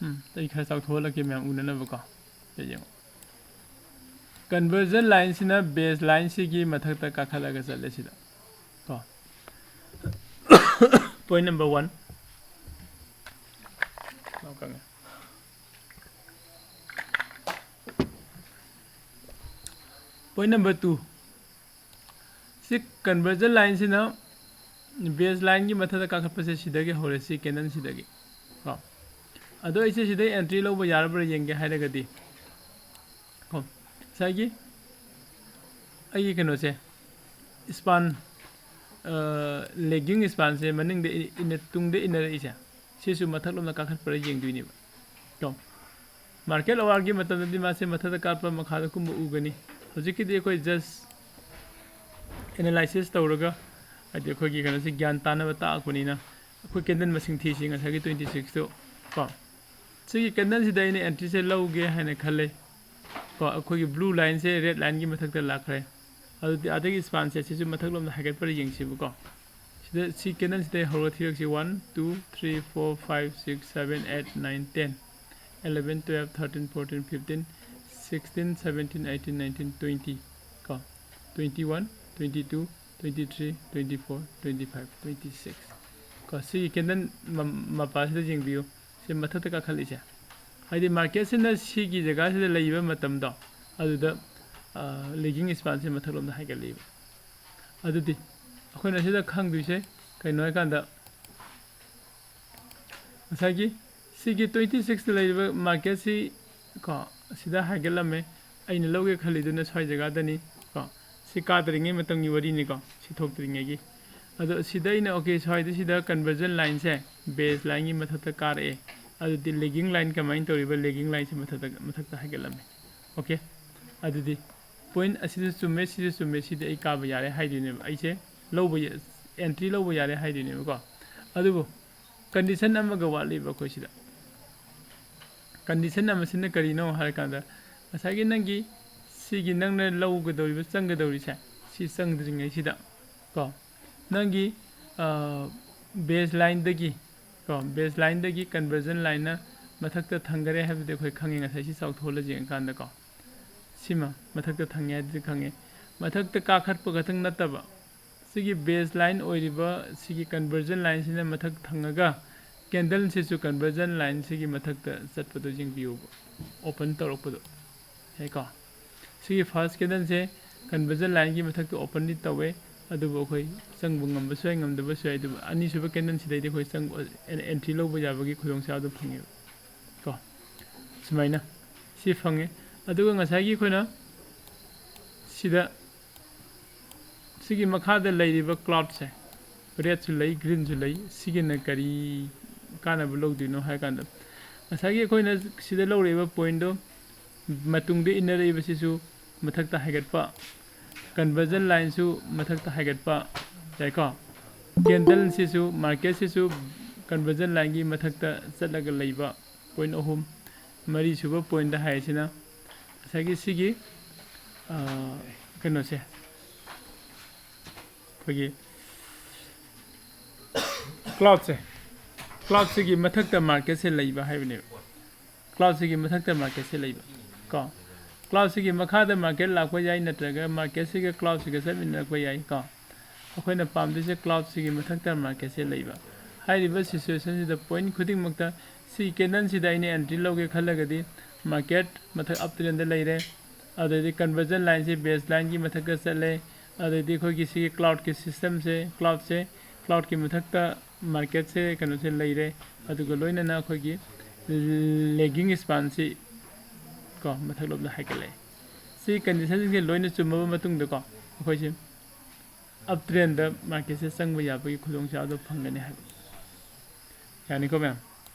ꯎꯝ, ꯑꯩ ꯈꯔ ꯆꯥꯎꯊꯣꯛꯍꯜꯂꯛꯀꯦ ꯃꯌꯥꯝ ꯎꯅꯅꯕꯀꯣ꯫ ꯁꯤ ꯌꯦꯡꯉꯣ꯫ Conversion line ꯁꯤꯅ base line ꯁꯤꯒꯤ ꯃꯊꯛꯇ ꯀꯥꯈꯠꯂꯒ ꯆꯠꯂꯦ ꯁꯤꯗ ꯀꯣ꯫ Point number one꯫ Point number two꯫ ꯁꯤ conversion line ꯁꯤꯅ base line ꯒꯤ ꯃꯊꯛꯇ ꯀꯥꯈꯠꯄꯁꯦ ꯁꯤꯗꯒꯤ ꯍꯧꯔꯦ, ꯁꯤ candle ꯁꯤꯗꯒꯤ ꯀꯣ꯫ ꯑꯗꯣ ꯑꯩꯁꯦ ꯁꯤꯗꯩ entry ꯂꯧꯕ ꯌꯥꯔꯕ꯭ꯔꯥ ꯌꯦꯡꯒꯦ ꯍꯥꯏꯔꯒꯗꯤ ꯀꯣ, ꯉꯁꯥꯏꯒꯤ ꯑꯩꯒꯤ ꯀꯩꯅꯣꯁꯦ, span, lagging span ꯁꯦ ꯃꯅꯤꯡꯗ ꯏ-, ꯏꯟꯅ-, ꯇꯨꯡꯗ ꯏꯟꯅꯔꯛꯏꯁꯦ, ꯁꯤꯁꯨ ꯃꯊꯛꯂꯣꯝꯗ ꯀꯥꯈꯠꯄ꯭ꯔꯥ ꯌꯦꯡꯗꯣꯏꯅꯦꯕ ꯀꯣ꯫ Market hour ꯒꯤ ꯃꯇꯝꯗꯗꯤ ꯃꯥꯁꯦ ꯃꯊꯛꯇ ꯀꯥꯞꯄ ꯃꯈꯥꯗ ꯀꯨꯝꯕ ꯎꯒꯅꯤ꯫ ꯍꯧꯖꯤꯛꯀꯤꯗꯤ ꯑꯩꯈꯣꯏ just analysis ꯇꯧꯔꯒ, ꯍꯥꯏꯗꯤ ꯑꯩꯈꯣꯏꯒꯤ ꯀꯩꯅꯣꯁꯦ ꯒ꯭ꯌꯥꯟ ꯇꯥꯅꯕ ꯇꯥꯛꯄꯅꯤꯅ, ꯑꯩꯈꯣꯏ candle ꯃꯁꯤꯡ ꯊꯤꯁꯤ, ꯉꯁꯥꯏꯒꯤ twenty six ꯇꯨ ꯀꯣ꯫ ꯁꯤꯒꯤ candle ꯁꯤꯗ ꯑꯩꯅ entry ꯁꯦ ꯂꯧꯒꯦ ꯍꯥꯏꯅ ꯈꯜꯂꯦ ꯀꯣ꯫ ꯑꯩꯈꯣꯏꯒꯤ blue line ꯁꯦ red line ꯒꯤ ꯃꯊꯛꯇ ꯂꯥꯛꯈ꯭ꯔꯦ꯫ ꯑꯗꯨꯗꯤ ꯑꯗꯒꯤ span ꯁꯦ ꯁꯤꯁꯨ ꯃꯊꯛꯂꯣꯝꯗ ꯍꯥꯏꯒꯠꯄ꯭ꯔꯥ ꯌꯦꯡꯁꯤꯕꯀꯣ꯫ ꯁꯤꯗ ꯁꯤ candle ꯁꯤꯗꯒꯤ ꯍꯧꯔꯒ ꯊꯤꯔꯛꯁꯤ, one, two, three, four, five, six, seven, eight, nine, ten, eleven, twelve, thirteen, fourteen, fifteen, sixteen, seventeen, eighteen, nineteen, twenty ꯀꯣ, twenty one, twenty two, twenty three, twenty four, twenty five, twenty six ꯀꯣ꯫ ꯁꯤꯒꯤ candle ꯃ-, ꯃꯄꯥꯁꯤꯗ ꯌꯦꯡꯕꯤꯌꯨ꯫ ꯁꯤ ꯃꯊꯛꯇ ꯀꯥꯈꯠꯂꯤꯁꯦ꯫ ꯍꯥꯏꯗꯤ marketꯁꯤꯅ ꯁꯤꯒꯤ ꯖꯒꯥꯁꯤꯗ ꯂꯩꯕ ꯃꯇꯝꯗꯣ, ꯑꯗꯨꯗ legging spanꯁꯦ ꯃꯊꯛꯂꯣꯝꯗ ꯍꯥꯏꯒꯠꯂꯛꯏꯕ꯫ ꯑꯗꯨꯗꯤ ꯑꯩꯈꯣꯏꯅ ꯁꯤꯗ ꯈꯪꯗꯣꯏꯁꯦ ꯀꯩꯅꯣ ꯍꯥꯏꯀꯥꯟꯗ, ꯉꯁꯥꯏꯒꯤ ꯁꯤꯒꯤ twenty sixꯇ ꯂꯩꯔꯤꯕ marketꯁꯤ ꯀꯣ, ꯁꯤꯗ ꯍꯥꯏꯒꯠꯂꯝꯃꯦ꯫ ꯑꯩꯅ ꯂꯧꯒꯦ ꯈꯜꯂꯤꯗꯨꯅ ꯁ꯭ꯋꯥꯏ ꯖꯒꯥꯗꯅꯤ ꯀꯣ꯫ ꯁꯤ ꯀꯥꯗ꯭ꯔꯤꯉꯩ ꯃꯇꯝꯒꯤ ꯋꯥꯔꯤꯅꯤꯀꯣ, ꯁꯤ ꯊꯣꯛꯇ꯭ꯔꯤꯉꯩꯒꯤ꯫ ꯑꯗꯣ ꯁꯤꯗ ꯑꯩꯅ, okay, ꯁ꯭ꯋꯥꯏꯗ ꯁꯤꯗ conversion lineꯁꯦ base lineꯒꯤ ꯃꯊꯛꯇ ꯀꯥꯔꯛꯑꯦ꯫ ꯑꯗꯨꯗꯤ legging line ꯀꯃꯥꯏꯅ ꯇꯧꯔꯤꯕ? Legging lineꯁꯦ ꯃꯊꯛꯇ, ꯃꯊꯛꯇ ꯍꯥꯏꯒꯠꯂꯝꯃꯦ꯫ Okay? ꯑꯗꯨꯗꯤ point ꯑꯁꯤꯁꯨ ꯆꯨꯝꯃꯦ, ꯁꯤꯁꯨ ꯆꯨꯝꯃꯦ, ꯁꯤꯗꯤ ꯑꯩ ꯀꯥꯕ ꯌꯥꯔꯦ ꯍꯥꯏꯗꯣꯏꯅꯦꯕ꯫ ꯑꯩꯁꯦ ꯂꯧꯕ ꯌꯥ-, entry ꯂꯧꯕ ꯌꯥꯔꯦ ꯍꯥꯏꯗꯣꯏꯅꯦꯕꯀꯣ꯫ ꯑꯗꯨꯕꯨ condition ꯑꯃꯒ ꯋꯥꯠꯂꯤꯕ ꯑꯩꯈꯣꯏ ꯁꯤꯗ꯫ Condition ꯑꯃꯁꯤꯅ ꯀꯔꯤꯅꯣ ꯍꯥꯏꯔꯀꯥꯟꯗ, ꯉꯁꯥꯏꯒꯤ ꯅꯪꯒꯤ ꯁꯤꯒꯤ ꯅꯪꯅ ꯂꯧꯒꯗꯧꯔꯤꯕ, ꯆꯪꯒꯗꯧꯔꯤꯁꯦ, ꯁꯤ ꯆꯪꯗ꯭ꯔꯤꯉꯩꯁꯤꯗ ꯀꯣ, ꯅꯪꯒꯤ, ꯑ, base lineꯗꯒꯤ ꯀꯣ, base lineꯗꯒꯤ conversion lineꯅ ꯃꯊꯛꯇ ꯊꯪꯒꯔꯦ ꯍꯥꯏꯕꯗꯤ ꯑꯩꯈꯣꯏ ꯈꯪꯉꯤ, ꯉꯁꯥꯏ ꯁꯤ ꯆꯥꯎꯊꯣꯛꯍꯜꯂ ꯌꯦꯡꯉꯀꯥꯟꯗꯀꯣ꯫ ꯁꯤꯃ ꯃꯊꯛꯇ ꯊꯪꯉꯦ ꯍꯥꯏꯗꯨꯗꯤ ꯈꯪꯉꯦ꯫ ꯃꯊꯛꯇ ꯀꯥꯈꯠꯄ ꯈꯛꯇꯪ ꯅꯠꯇꯕ, ꯁꯤꯒꯤ base line ꯑꯣꯏꯔꯤꯕ ꯁꯤꯒꯤ conversion lineꯁꯤꯅ ꯃꯊꯛ ꯊꯪꯉꯒ candleꯁꯤꯁꯨ conversion lineꯁꯤꯒꯤ ꯃꯊꯛꯇ ꯆꯠꯄꯗꯣ ꯌꯦꯡꯕꯤꯌꯨꯕ, open ꯇꯧꯔꯛꯄꯗꯣ꯫ ꯌꯥꯏꯀꯣ? ꯁꯤꯒꯤ first candleꯁꯦ conversion lineꯒꯤ ꯃꯊꯛꯇ openꯗꯤ ꯇꯧꯋꯦ, ꯑꯗꯨꯕꯨ ꯑꯩꯈꯣꯏ ꯆꯪꯕ ꯉꯝꯕꯁꯨ ꯌꯥꯏ, ꯉꯝꯗꯕꯁꯨ ꯌꯥꯏ, ꯑꯗꯨꯕꯨ ꯑꯅꯤꯁꯨꯕ candleꯁꯤꯗꯩꯗꯤ ꯑꯩꯈꯣꯏ ꯆꯪꯕ, entry ꯂꯧꯕ ꯌꯥꯕꯒꯤ ꯈꯨꯗꯣꯡꯆꯥꯕꯗꯣ ꯐꯪꯉꯦꯕ ꯀꯣ꯫ ꯁꯨꯃꯥꯏꯅ ꯁꯤ ꯐꯪꯉꯦ꯫ ꯑꯗꯨꯒ ꯉꯁꯥꯏꯒꯤ ꯑꯩꯈꯣꯏꯅ ꯁꯤꯗ ꯁꯤꯒꯤ ꯃꯈꯥꯗ ꯂꯩꯔꯤꯕ cloudꯁꯦ, redꯁꯨ ꯂꯩ, greenꯁꯨ ꯂꯩ, ꯁꯤꯒꯤꯅ ꯀꯔꯤ ꯀꯥꯟꯅꯕ ꯂꯧꯗꯣꯏꯅꯣ ꯍꯥꯏ ꯀꯥꯟꯗ, ꯉꯁꯥꯏꯒꯤ ꯑꯩꯈꯣꯏꯅ ꯁꯤꯗ ꯂꯧꯔꯛꯏꯕ pointꯗꯣ ꯃꯇꯨꯡꯗ ꯏꯟꯅꯔꯛꯏꯕꯁꯤꯁꯨ ꯃꯊꯛꯇ ꯍꯥꯏꯒꯠꯄ, conversion lineꯁꯨ ꯃꯊꯛꯇ ꯍꯥꯏꯒꯠꯄ, ꯌꯥꯏꯀꯣ? Candleꯁꯤꯁꯨ, marketꯁꯤꯁꯨ conversion lineꯒꯤ ꯃꯊꯛꯇ ꯆꯠꯂꯒ ꯂꯩꯕ, point ꯑꯍꯨꯝ꯫ ꯃꯔꯤꯁꯨꯕ pointꯇ ꯍꯥꯏꯔꯤꯁꯤꯅ ꯉꯁꯥꯏꯒꯤ ꯁꯤꯒꯤ, ꯑ, ꯀꯩꯅꯣꯁꯦ, ꯑꯩꯈꯣꯏꯒꯤ cloudꯁꯦ, cloudꯁꯤꯒꯤ ꯃꯊꯛꯇ marketꯁꯦ ꯂꯩꯕ ꯍꯥꯏꯕꯅꯦꯕ꯫ Cloudꯁꯤꯒꯤ ꯃꯊꯛꯇ marketꯁꯦ ꯂꯩꯕ ꯀꯣ꯫ Cloudꯁꯤꯒꯤ ꯃꯈꯥꯗ market ꯂꯥꯛꯄ ꯌꯥꯏ, ꯅꯠꯇ꯭ꯔꯒ marketꯁꯤꯒ cloudꯁꯤꯒ ꯆꯠꯃꯤꯟꯅꯔꯛꯄ ꯌꯥꯏ ꯀꯣ꯫ ꯑꯩꯈꯣꯏꯅ ꯄꯥꯝꯗꯣꯏꯁꯦ cloudꯁꯤꯒꯤ ꯃꯊꯛꯇ marketꯁꯦ ꯂꯩꯕ꯫ ꯍꯥꯏꯔꯤꯕ situationꯁꯤꯗ point ꯈꯨꯗꯤꯡꯃꯛꯇ ꯁꯤ ꯀꯦꯟꯗꯜꯁꯤꯗ ꯑꯩꯅ ꯑꯦꯟꯇ꯭ꯔꯤ ꯂꯧꯒꯦ ꯈꯜꯂꯒꯗꯤ ꯃꯥꯔꯀꯦꯠ ꯃꯊꯛ ꯑꯞ ꯇ꯭ꯔꯦꯟꯗ ꯂꯩꯔꯦ꯫ ꯑꯗꯩꯗꯤ ꯀꯟꯚꯔꯖꯟ ꯂꯥꯏꯟꯁꯦ ꯕꯦꯁ ꯂꯥꯏꯟꯒꯤ ꯃꯊꯛꯇ ꯆꯠꯂꯦ꯫ ꯑꯗꯩꯗꯤ ꯑꯩꯈꯣꯏꯒꯤ ꯁꯤꯒꯤ ꯀ꯭ꯂꯥꯎꯠꯀꯤ ꯁꯤꯁꯇꯦꯝꯁꯦ, ꯀ꯭ꯂꯥꯎꯠꯁꯦ, ꯀ꯭ꯂꯥꯎꯠꯀꯤ ꯃꯊꯛꯇ ꯃꯥꯔꯀꯦꯠꯁꯦ ꯀꯩꯅꯣꯁꯦ ꯂꯩꯔꯦ꯫ ꯑꯗꯨꯒ ꯂꯣꯏꯅꯅ ꯑꯩꯈꯣꯏꯒꯤ ꯂꯦꯒꯤꯡ ꯁ꯭ꯄꯥꯟꯁꯤ ꯀꯣ ꯃꯊꯛꯂꯣꯝꯗ ꯍꯥꯏꯒꯠꯂꯛꯑꯦ꯫ ꯁꯤ ꯀꯟꯗꯤꯁꯟꯁꯤꯡꯁꯦ ꯂꯣꯏꯅ ꯆꯨꯝꯃꯕ ꯃꯇꯨꯡꯗꯀꯣ ꯑꯩꯈꯣꯏꯁꯦ ꯑꯞ ꯇ꯭ꯔꯦꯟꯗ ꯃꯥꯔꯀꯦꯠꯁꯦ ꯆꯪꯕ ꯌꯥꯕꯒꯤ ꯈꯨꯗꯣꯡꯆꯥꯕꯗꯣ ꯐꯪꯒꯅꯤ ꯍꯥꯏꯕ꯫ ꯌꯥꯅꯤꯀꯣ ꯃꯌꯥꯝ?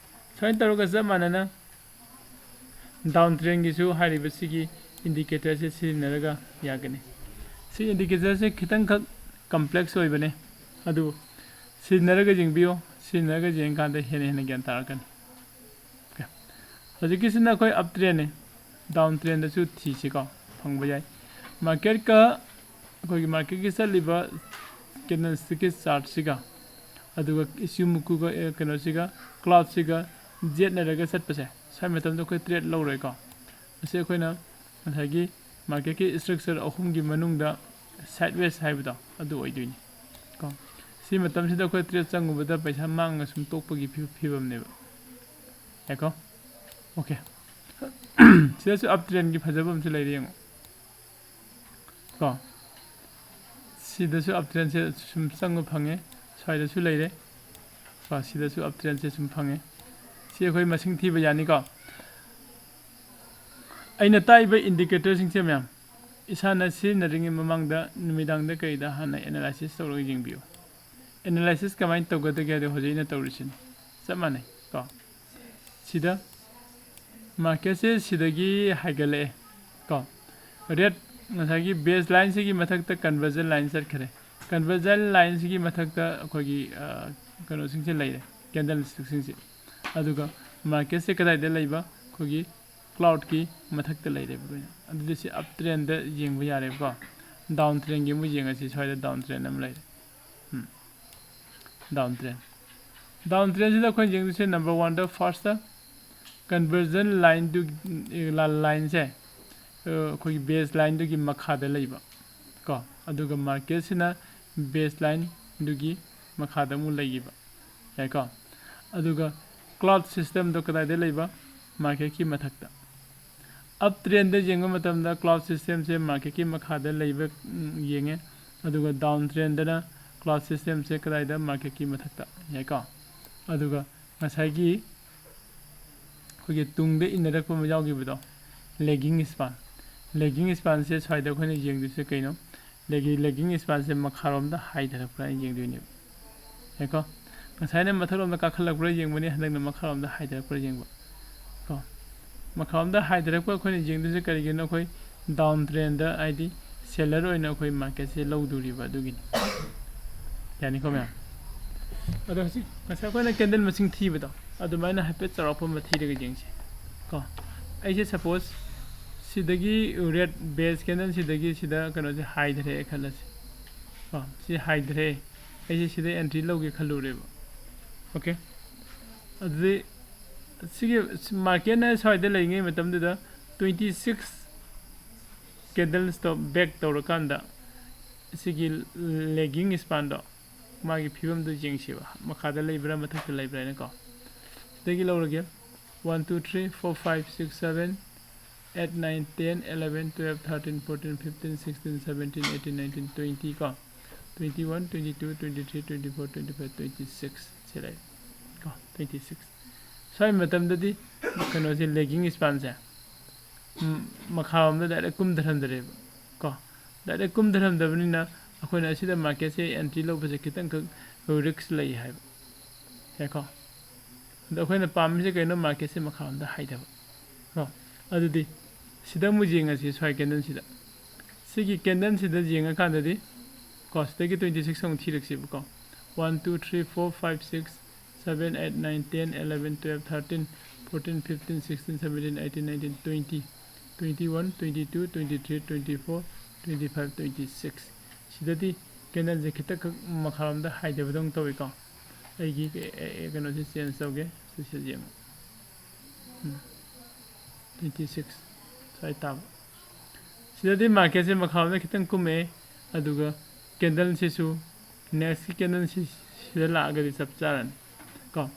ꯁꯨꯃꯥꯏꯅ ꯇꯧꯔꯒ ꯆꯞ ꯃꯥꯟꯅꯅ ꯗꯥꯎꯟ ꯇ꯭ꯔꯦꯟꯒꯤꯁꯨ ꯍꯥꯏꯔꯤꯕ ꯁꯤꯒꯤ ꯏꯟꯗꯤꯀꯦꯇꯔꯁꯦ ꯁꯤꯖꯤꯟꯅꯔꯒ ꯌꯥꯒꯅꯤ꯫ ꯁꯤ ꯏꯟꯗꯤꯀꯦꯇꯔꯁꯦ ꯈꯤꯇꯪꯈꯛ ꯀꯝꯄ꯭ꯂꯦꯛꯁ ꯑꯣꯏꯕꯅꯦ, ꯑꯗꯨꯕꯨ ꯁꯤꯖꯤꯟꯅꯔꯒ ꯌꯦꯡꯕꯤꯌꯨ꯫ ꯁꯤꯖꯤꯟꯅꯔꯒ ꯌꯦꯡꯀꯥꯟꯗ ꯍꯦꯟꯅ ꯍꯦꯟꯅ ꯒ꯭ꯌꯥꯟ ꯇꯥꯔꯛꯀꯅꯤ꯫ ꯑꯣꯀꯦ, ꯍꯧꯖꯤꯛꯀꯤꯁꯤꯅ ꯑꯩꯈꯣꯏ ꯑꯞ ꯇ꯭ꯔꯦꯟꯅꯤ꯫ ꯗꯥꯎꯟ ꯇ꯭ꯔꯦꯟꯗꯁꯨ ꯊꯤꯁꯤꯀꯣ, ꯐꯪꯕ ꯌꯥꯏ꯫ ꯃꯥꯔꯀꯦꯠꯀ ꯑꯩꯈꯣꯏꯒꯤ ꯃꯥꯔꯀꯦꯠꯀꯤ ꯆꯠꯂꯤꯕ ꯀꯦꯟꯗꯜꯁꯇꯤꯛꯀꯤ ꯆꯥꯔꯠꯁꯤꯒ, ꯑꯗꯨꯒ ꯏꯆꯨ ꯃꯨꯀꯨꯒ, ꯑꯦ, ꯀꯩꯅꯣꯁꯤꯒ, ꯀ꯭ꯂꯥꯎꯠꯁꯤꯒ ꯌꯦꯠꯅꯔꯒ ꯆꯠꯄꯁꯦ, ꯁ꯭ꯋꯥꯏ ꯃꯇꯝꯗ ꯑꯩꯈꯣꯏ ꯇ꯭ꯔꯦꯠ ꯂꯧꯔꯣꯏꯀꯣ꯫ ꯃꯁꯤ ꯑꯩꯈꯣꯏꯅ ꯉꯁꯥꯏꯒꯤ ꯃꯥꯔꯀꯦꯠꯀꯤ ꯏꯁꯇ꯭ꯔꯛꯆꯔ ꯑꯍꯨꯝꯒꯤ ꯃꯅꯨꯡꯗ ꯁꯥꯏꯠꯋꯦꯁ ꯍꯥꯏꯕꯗꯣ ꯑꯗꯨ ꯑꯣꯏꯗꯣꯏꯅꯤ ꯀꯣ꯫ ꯁꯤ ꯃꯇꯝꯁꯤꯗ ꯑꯩꯈꯣꯏ ꯇ꯭ꯔꯦꯠ ꯆꯪꯉꯨꯕꯗ ꯄꯩꯁꯥ ꯃꯥꯡꯉ ꯁꯨꯝ ꯇꯣꯛꯄꯒꯤ ꯐꯤ-, ꯐꯤꯕꯝꯅꯦꯕ꯫ ꯌꯥꯏꯀꯣ? ꯑꯣꯀꯦ꯫ ꯁꯤꯗꯁꯨ ꯑꯞ ꯇ꯭ꯔꯦꯟꯒꯤ ꯐꯖꯕ ꯑꯃꯁꯨ ꯂꯩꯔꯦ, ꯌꯦꯡꯉꯣ꯫ ꯀꯣ? ꯁꯤꯗꯁꯨ ꯑꯞ ꯇ꯭ꯔꯦꯟꯁꯦ ꯁꯨꯝ ꯆꯪꯕ ꯐꯪꯉꯦ꯫ ꯁ꯭ꯋꯥꯏꯗꯁꯨ ꯂꯩꯔꯦ꯫ ꯀꯣ? ꯁꯤꯗꯁꯨ ꯑꯞ ꯇ꯭ꯔꯦꯟꯁꯦ ꯁꯨꯝ ꯐꯪꯉꯦ꯫ ꯁꯤ ꯑꯩꯈꯣꯏ ꯃꯁꯤꯡ ꯊꯤꯕ ꯌꯥꯅꯤꯀꯣ? ꯑꯩꯅ ꯇꯥꯛꯏꯕ ꯏꯟꯗꯤꯀꯦꯇꯔꯁꯤꯡꯁꯦ ꯃꯌꯥꯝ ꯏꯁꯥꯅ ꯁꯤꯖꯤꯟꯅꯗ꯭ꯔꯤꯉꯩ ꯃꯃꯥꯡꯗ ꯅꯨꯃꯤꯗꯥꯡꯗ ꯀꯩꯗ ꯍꯥꯟꯅ ꯑꯦꯅꯥꯂꯥꯏꯁꯤꯁ ꯇꯧꯔꯒ ꯌꯦꯡꯕꯤꯌꯨ꯫ ꯑꯦꯅꯥꯂꯥꯏꯁꯤꯁ ꯀꯃꯥꯏꯅ ꯇꯧꯒꯗꯒꯦ ꯍꯥꯏꯗꯣ ꯍꯧꯖꯤꯛ ꯑꯩꯅ ꯇꯧꯔꯤꯁꯤꯅꯤ꯫ ꯆꯞ ꯃꯥꯟꯅꯩ ꯀꯣ꯫ ꯁꯤꯗ ꯃꯥꯔꯀꯦꯠꯁꯦ ꯁꯤꯗꯒꯤ ꯍꯥꯏꯒꯠꯂꯛꯑꯦ ꯀꯣ꯫ ꯔꯦꯠ ꯉꯁꯥꯏꯒꯤ ꯕꯦꯁ ꯂꯥꯏꯟꯁꯤꯒꯤ ꯃꯊꯛꯇ ꯀꯟꯚꯔꯖꯟ ꯂꯥꯏꯟ ꯆꯠꯈ꯭ꯔꯦ꯫ ꯀꯟꯚꯔꯖꯟ ꯂꯥꯏꯟꯁꯤꯒꯤ ꯃꯊꯛꯇ ꯑꯩꯈꯣꯏꯒꯤ, ꯑ, ꯀꯩꯅꯣꯁꯤꯡꯁꯦ ꯂꯩꯔꯦ, ꯀꯦꯟꯗꯜ ꯁ꯭ꯇꯤꯛꯁꯤꯡꯁꯦ꯫ ꯑꯗꯨꯒ ꯃꯥꯔꯀꯦꯠꯁꯦ ꯀꯗꯥꯏꯗ ꯂꯩꯕ? ꯑꯩꯈꯣꯏꯒꯤ ꯀ꯭ꯂꯥꯎꯠꯀꯤ ꯃꯊꯛꯇ ꯂꯩꯔꯦꯕ ꯑꯩꯈꯣꯏꯅ꯫ ꯑꯗꯨꯗꯤ ꯁꯤ ꯑꯞ ꯇ꯭ꯔꯦꯟꯗ ꯌꯦꯡꯕ ꯌꯥꯔꯦꯕꯀꯣ꯫ ꯗꯥꯎꯟ ꯇ꯭ꯔꯦꯟꯒꯤ ꯑꯃꯨꯛ ꯌꯦꯡꯉꯁꯤ꯫ ꯁ꯭ꯋꯥꯏꯗ ꯗꯥꯎꯟ ꯇ꯭ꯔꯦꯟ ꯑꯃ ꯂꯩꯔꯦ꯫ ꯎꯝ꯫ Down trend. ꯗꯥꯎꯟ ꯇ꯭ꯔꯦꯟꯁꯤꯗ ꯑꯩꯈꯣꯏꯅ ꯌꯦꯡꯗꯣꯏꯁꯦ ꯅꯝꯕꯔ ꯋꯥꯟꯗ ꯐꯥꯔꯁꯇ ꯀꯟꯚꯔꯖꯟ ꯂꯥꯏꯟꯗꯨ, ꯂꯥꯏꯟꯁꯦ, ꯑ, ꯑꯩꯈꯣꯏꯒꯤ ꯕꯦꯁ ꯂꯥꯏꯟꯗꯨꯒꯤ ꯃꯈꯥꯗ ꯂꯩꯕ ꯀꯣ꯫ ꯑꯗꯨꯒ ꯃꯥꯔꯀꯦꯠꯁꯤꯅ ꯕꯦꯁ ꯂꯥꯏꯟꯗꯨꯒꯤ ꯃꯈꯥꯗ ꯑꯃꯨꯛ ꯂꯩꯈꯤꯕ꯫ ꯌꯥꯏꯀꯣ? ꯑꯗꯨꯒ cloud systemꯗꯣ ꯀꯗꯥꯏꯗ ꯂꯩꯕ? Marketꯀꯤ ꯃꯊꯛꯇ꯫ Up trendꯗ ꯌꯦꯡꯕ ꯃꯇꯝꯗ cloud systemꯁꯦ marketꯀꯤ ꯃꯈꯥꯗ ꯂꯩꯕ, ꯎꯝ, ꯌꯦꯡꯉꯦ, ꯑꯗꯨꯒ down trendꯗꯅ cloud systemꯁꯦ ꯀꯗꯥꯏꯗ? Marketꯀꯤ ꯃꯊꯛꯇ, ꯌꯥꯏꯀꯣ? ꯑꯗꯨꯒ ꯉꯁꯥꯏꯒꯤ ꯑꯩꯈꯣꯏꯒꯤ ꯇꯨꯡꯗ ꯏꯟꯅꯔꯛꯄ ꯑꯃ ꯌꯥꯎꯈꯤꯕꯗꯣ, lagging span꯫ Lagging spanꯁꯦ ꯁ꯭ꯋꯥꯏꯗ ꯑꯩꯈꯣꯏꯅ ꯌꯦꯡꯗꯣꯏꯁꯦ ꯀꯩꯅꯣ? Lagging, lagging spanꯁꯦ ꯃꯈꯥꯔꯣꯝꯗ ꯍꯥꯏꯊꯔꯛꯄ꯭ꯔꯥ ꯍꯥꯏꯅ ꯌꯦꯡꯗꯣꯏꯅꯦꯕ꯫ ꯌꯥꯏꯀꯣ? ꯉꯁꯥꯏꯅ ꯃꯊꯛꯂꯣꯝꯗ ꯀꯥꯈꯠꯂꯛꯄ꯭ꯔꯥ ꯌꯦꯡꯕꯅꯤ, ꯍꯟꯗꯛꯅ ꯃꯈꯥꯔꯣꯝꯗ ꯍꯥꯏꯊꯔꯛꯄ꯭ꯔꯥ ꯌꯦꯡꯕ꯫ ꯀꯣ? ꯃꯈꯥꯔꯣꯝꯗ ꯍꯥꯏꯊꯔꯛꯄ ꯑꯩꯈꯣꯏꯅ ꯌꯦꯡꯗꯣꯏꯁꯦ ꯀꯔꯤꯒꯤꯅꯣ? ꯑꯩꯈꯣꯏ down trendꯗ, ꯍꯥꯏꯗꯤ seller ꯑꯣꯏꯅ ꯑꯩꯈꯣꯏ marketꯁꯦ ꯂꯧꯗꯣꯔꯤꯕ ꯑꯗꯨꯒꯤꯅꯤ꯫ ꯌꯥꯅꯤꯀꯣ ꯃꯌꯥꯝ? ꯑꯗꯣ ꯍꯧꯖꯤꯛ ꯉꯁꯥꯏ ꯑꯩꯈꯣꯏꯅ candle ꯃꯁꯤꯡ ꯊꯤꯕꯗꯣ, ꯑꯗꯨꯃꯥꯏꯅ ꯍꯥꯏꯐꯦꯠ ꯆꯥꯎꯔꯥꯛꯄ ꯑꯃ ꯊꯤꯔꯒ ꯌꯦꯡꯁꯤ꯫ ꯀꯣ? ꯑꯩꯁꯦ suppose ꯁꯤꯗꯒꯤ red bearish candle ꯁꯤꯗꯒꯤ ꯁꯤꯗ ꯀꯩꯅꯣꯁꯦ ꯍꯥꯏꯊꯔꯛꯑꯦ ꯈꯜꯂꯁꯤ꯫ ꯀꯣ? ꯁꯤ ꯍꯥꯏꯊꯔꯛꯑꯦ꯫ ꯑꯩꯁꯦ ꯁꯤꯗ entry ꯂꯧꯒꯦ ꯈꯜꯂꯨꯔꯦꯕ꯫ Okay? ꯑꯗꯨꯗꯤ ꯁꯤꯒꯤ marketꯅ ꯁ꯭ꯋꯥꯏꯗ ꯂꯩꯔꯤꯉꯩ ꯃꯇꯝꯗꯨꯗ twenty six candle stop back ꯇꯧꯔꯀꯥꯟꯗ ꯁꯤꯒꯤ lagging spanꯗꯣ, ꯃꯥꯒꯤ ꯐꯤꯕꯝꯗꯣ ꯌꯦꯡꯁꯦꯕ, ꯃꯈꯥꯗ ꯂꯩꯕ꯭ꯔꯥ ꯃꯊꯛꯇ ꯂꯩꯕ꯭ꯔꯥ ꯍꯥꯏꯅꯀꯣ꯫ ꯁꯤꯗꯒꯤ ꯂꯧꯔꯒꯦ, one, two, three, four, five, six, seven, eight, nine, ten, eleven, twelve, thirteen, fourteen, fifteen, sixteen, seventeen, eighteen, nineteen, twenty ꯀꯣ, twenty one, twenty two, twenty three, twenty four, twenty five, twenty six ꯁꯤ ꯂꯩ ꯀꯣ, twenty six꯫ ꯁ꯭ꯋꯥꯏ ꯃꯇꯝꯗꯗꯤ ꯀꯩꯅꯣꯁꯦ, lagging spanꯁꯦ, ꯎꯝ, ꯃꯈꯥꯔꯣꯝꯗ direct ꯀꯨꯝꯊꯔꯝꯗ꯭ꯔꯦꯕ ꯀꯣ꯫ Direct ꯀꯨꯝꯊꯔꯝꯗꯕꯅꯤꯅ ꯑꯩꯈꯣꯏꯅ ꯑꯁꯤꯗ marketꯁꯦ entry ꯂꯧꯕꯁꯦ ꯈꯤꯇꯪꯈꯛ risk ꯂꯩ ꯍꯥꯏꯕ, ꯌꯥꯏꯀꯣ? ꯑꯗꯣ ꯑꯩꯈꯣꯏꯅ ꯄꯥꯝꯃꯤꯁꯦ ꯀꯩꯅꯣ? Marketꯁꯦ ꯃꯈꯥꯔꯣꯝꯗ ꯍꯥꯏꯊꯕ ꯀꯣ꯫ ꯑꯗꯨꯗꯤ ꯁꯤꯗ ꯑꯃꯨꯛ ꯌꯦꯡꯉꯁꯤ, ꯁ꯭ꯋꯥꯏ candleꯁꯤꯗ꯫ ꯁꯤꯒꯤ candleꯁꯤꯗ ꯌꯦꯡꯉꯀꯥꯟꯗꯗꯤ ꯀꯣ, ꯁꯤꯗꯒꯤ twenty six ꯑꯃꯨꯛ ꯊꯤꯔꯛꯁꯦꯕꯀꯣ꯫ One, two, three, four, five, six, seven, eight, nine, ten, eleven, twelve, thirteen, fourteen, fifteen, sixteen, seventeen, eighteen, nineteen, twenty, twenty one, twenty two, twenty three, twenty four, twenty five, twenty six꯫ ꯁꯤꯗꯗꯤ candleꯁꯦ ꯈꯤꯇꯪꯈꯛ ꯃꯈꯥꯔꯣꯝꯗ ꯍꯥꯏꯊꯕꯗꯧꯅ ꯇꯧꯏꯀꯣ꯫ ꯑꯩꯒꯤ, ꯑꯦ, ꯑꯦ, ꯀꯩꯅꯣꯁꯦ change ꯇꯧꯒꯦ, ꯁꯤꯁꯦ ꯌꯦꯡꯉꯨ꯫ ꯎꯝ꯫ Twenty six ꯁ꯭ꯋꯥꯏ ꯇꯥꯕ꯫ ꯁꯤꯗꯗꯤ marketꯁꯦ ꯃꯈꯥꯔꯣꯝꯗ ꯈꯤꯇꯪ ꯀꯨꯝꯃꯛꯑꯦ, ꯑꯗꯨꯒ candleꯁꯤꯁꯨ, nextꯀꯤ candleꯁꯤ ꯁꯤꯗ ꯂꯥꯛꯑꯒꯗꯤ ꯆꯞ ꯆꯥꯔꯅꯤ ꯀꯣ꯫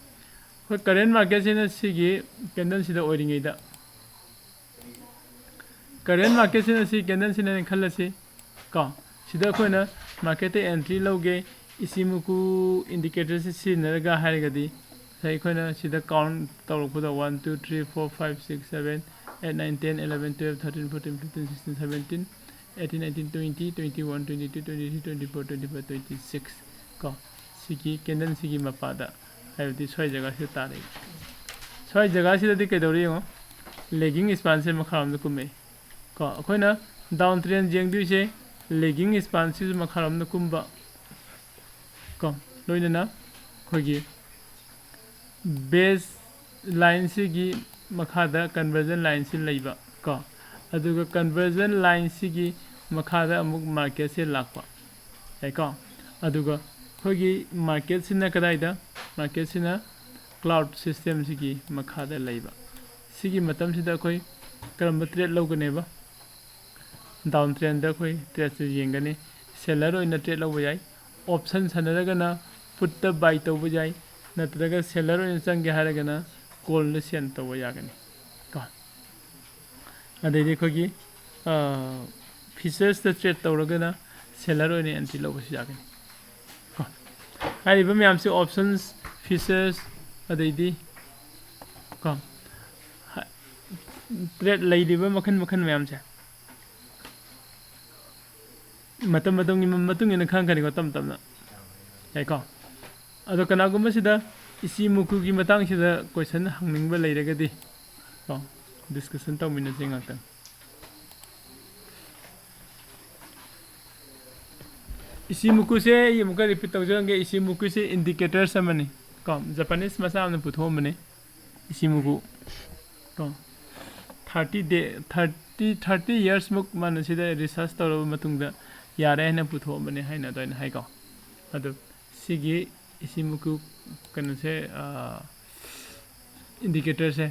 ꯑꯩꯈꯣꯏ ꯀꯔꯦꯟ ꯃꯥꯔꯀꯦꯠꯁꯤꯅ ꯁꯤꯒꯤ ꯀꯦꯟꯗꯜꯁꯤꯗ ꯑꯣꯏꯔꯤꯉꯩꯗ, ꯀꯔꯦꯟ ꯃꯥꯔꯀꯦꯠꯁꯤꯅ ꯁꯤ ꯀꯦꯟꯗꯜꯁꯤꯅꯅꯦ ꯈꯜꯂꯁꯤ ꯀꯣ꯫ ꯁꯤꯗ ꯑꯩꯈꯣꯏꯅ ꯃꯥꯔꯀꯦꯠꯇ ꯑꯦꯟꯇ꯭ꯔꯤ ꯂꯧꯒꯦ, ꯏꯁꯤꯃꯨꯀꯨ ꯏꯟꯗꯤꯀꯦꯇꯔꯁꯤ ꯁꯤꯖꯤꯟꯅꯔꯒ ꯍꯥꯏꯔꯒꯗꯤ, ꯉꯁꯥꯏ ꯑꯩꯈꯣꯏꯅ ꯁꯤꯗ ꯀꯥꯎꯟ ꯇꯧꯔꯛꯄꯗ one two three four five six seven eight nine ten eleven twelve thirteen fourteen fifteen sixteen seventeen eighteen nineteen twenty twenty one twenty two twenty three twenty four twenty five twenty six ꯀꯣ, ꯁꯤꯒꯤ ꯀꯦꯟꯗꯜꯁꯤꯒꯤ ꯃꯄꯥꯗ, ꯍꯥꯏꯕꯗꯤ ꯁ꯭ꯋꯥꯏ ꯖꯒꯥꯁꯤꯗ ꯇꯥꯔꯛꯏ꯫ ꯁ꯭ꯋꯥꯏ ꯖꯒꯥꯁꯤꯗꯗꯤ ꯀꯩꯗꯧꯔꯤ ꯌꯦꯡꯉꯣ, lagging ꯏꯁꯄꯥꯟꯁꯦ ꯃꯈꯥꯔꯣꯝꯗ ꯀꯨꯝꯃꯛꯏ ꯀꯣ꯫ ꯑꯩꯈꯣꯏꯅ ꯗꯥꯎꯟ ꯇ꯭ꯔꯦꯟ ꯌꯦꯡꯗꯣꯏꯁꯦ ꯂꯦꯒꯤꯡ ꯏꯁꯄꯥꯟꯁꯤꯁꯨ ꯃꯈꯥꯔꯣꯝꯗ ꯀꯨꯝꯕ ꯀꯣ, ꯂꯣꯏꯅꯅ ꯑꯩꯈꯣꯏꯒꯤ ꯕꯦꯁ ꯂꯥꯏꯟꯁꯤꯒꯤ ꯃꯈꯥꯗ ꯀꯟꯚꯔꯖꯟ ꯂꯥꯏꯟꯁꯤ ꯂꯩꯕ ꯀꯣ, ꯑꯗꯨꯒ ꯀꯟꯚꯔꯖꯟ ꯂꯥꯏꯟꯁꯤꯒꯤ ꯃꯈꯥꯗ ꯑꯃꯨꯛ ꯃꯥꯔꯀꯦꯠꯁꯦ ꯂꯥꯛꯄ ꯌꯥꯏꯀꯣ꯫ ꯑꯗꯨꯒ ꯑꯩꯈꯣꯏꯒꯤ ꯃꯥꯔꯀꯦꯠꯁꯤꯅ ꯀꯗꯥꯏꯗ? ꯃꯥꯔꯀꯦꯠꯁꯤꯅ ꯀ꯭ꯂꯥꯎꯠ ꯁꯤꯁꯇꯦꯝꯁꯤꯒꯤ ꯃꯈꯥꯗ ꯂꯩꯕ꯫ ꯁꯤꯒꯤ ꯃꯇꯝꯁꯤꯗ ꯑꯩꯈꯣꯏ ꯀꯔꯝꯕ ꯇ꯭ꯔꯦꯠ ꯂꯧꯒꯅꯦꯕ? ꯗꯥꯎꯟ ꯇ꯭ꯔꯦꯟꯗ ꯑꯩꯈꯣꯏ ꯇ꯭ꯔꯦꯠꯁꯦ ꯌꯦꯡꯒꯅꯤ꯫ ꯁꯦꯂꯔ ꯑꯣꯏꯅ ꯇ꯭ꯔꯦꯠ ꯂꯧꯕ ꯌꯥꯏ꯫ ꯑꯣꯞꯁꯟ ꯁꯥꯟꯅꯔꯒꯅ ꯄꯨꯠꯇ ꯕꯥꯏ ꯇꯧꯕ ꯌꯥꯏ, ꯅꯠꯇ꯭ꯔꯒ ꯁꯦꯂꯔ ꯑꯣꯏꯅ ꯆꯪꯒꯦ ꯍꯥꯏꯔꯒꯅ ꯀꯣꯜꯗ ꯁꯦꯟ ꯇꯧꯕ ꯌꯥꯒꯅꯤ ꯀꯣ꯫ ꯑꯗꯩꯗꯤ ꯑꯩꯈꯣꯏꯒꯤ ꯐꯤꯆꯔꯁꯇ ꯇ꯭ꯔꯦꯠ ꯇꯧꯔꯒꯅ ꯁꯦꯂꯔ ꯑꯣꯏꯅ ꯑꯦꯟꯇ꯭ꯔꯤ ꯂꯧꯕꯁꯨ ꯌꯥꯒꯅꯤ ꯀꯣ꯫ ꯍꯥꯏꯔꯤꯕ ꯃꯌꯥꯝꯁꯦ ꯑꯣꯞꯁꯟꯁ, ꯐꯤꯆꯔꯁ, ꯑꯗꯩꯗꯤ ꯀꯣ, ꯇ꯭ꯔꯦꯠ ꯂꯩꯔꯤꯕ ꯃꯈꯜ ꯃꯈꯜ ꯃꯌꯥꯝꯁꯦ ꯃꯇꯝ ꯃꯇꯝꯒꯤ ꯃꯇꯨꯡ ꯏꯟꯅ ꯈꯪꯉꯛꯀꯅꯤꯀꯣ, ꯇꯞ ꯇꯞꯅ꯫ ꯌꯥꯏꯀꯣ? ꯑꯗꯣ ꯀꯅꯥꯒꯨꯝꯕ ꯁꯤꯗ ꯏꯁꯤꯃꯨꯀꯨꯒꯤ ꯃꯇꯥꯡꯁꯤꯗ ꯀꯣꯏꯁꯟ ꯍꯪꯅꯤꯡꯕ ꯂꯩꯔꯒꯗꯤ ꯀꯣ, ꯗꯤꯁꯀꯁꯟ ꯇꯧꯃꯤꯟꯅꯁꯤ ꯉꯥꯛꯇꯪ꯫ ꯏꯁꯤꯃꯨꯀꯨꯁꯦ ꯑꯩ ꯑꯃꯨꯛꯀ ꯔꯤꯄꯤꯠ ꯇꯧꯖꯔꯝꯒꯦ꯫ ꯏꯁꯤꯃꯨꯀꯨꯁꯦ ꯏꯟꯗꯤꯀꯦꯇꯔꯁ ꯑꯃꯅꯤ ꯀꯣ, ꯖꯄꯥꯅꯤꯁ ꯃꯆꯥ ꯑꯃꯅ ꯄꯨꯊꯣꯛꯑꯝꯕꯅꯤ꯫ ꯏꯁꯤꯃꯨꯀꯨ ꯀꯣ, ꯊꯥꯔꯇꯤ ꯗꯦ, ꯊꯥꯔꯇꯤ, ꯊꯥꯔꯇꯤ ꯌꯔꯁꯃꯨꯛ ꯃꯥꯅ ꯁꯤꯗ ꯔꯤꯁꯔꯁ ꯇꯧꯔꯕ ꯃꯇꯨꯡꯗ ꯌꯥꯔꯦ ꯍꯥꯏꯅ ꯄꯨꯊꯣꯛꯑꯝꯕꯅꯤ ꯍꯥꯏꯅ ꯑꯗꯨꯃꯥꯏꯅ ꯍꯥꯏꯀꯣ꯫ ꯑꯗꯣ ꯁꯤꯒꯤ ꯏꯁꯤꯃꯨꯀꯨ ꯀꯩꯅꯣꯁꯦ, ꯏꯟꯗꯤꯀꯦꯇꯔꯁꯦ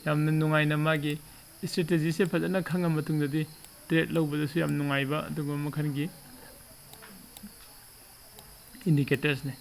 ꯌꯥꯝꯅ ꯅꯨꯡꯉꯥꯏꯅ, ꯃꯥꯒꯤ ꯏꯁꯇ꯭ꯔꯦꯇꯦꯖꯤꯁꯦ ꯐꯖꯅ ꯈꯪꯉ ꯃꯇꯨꯡꯗꯗꯤ ꯇ꯭ꯔꯦꯠ ꯂꯧꯕꯗꯁꯨ ꯌꯥꯝ ꯅꯨꯡꯉꯥꯏꯕ ꯑꯗꯨꯒꯨꯝꯕ ꯃꯈꯜꯒꯤ ꯏꯟꯗꯤꯀꯦꯇꯔꯁꯅꯦ꯫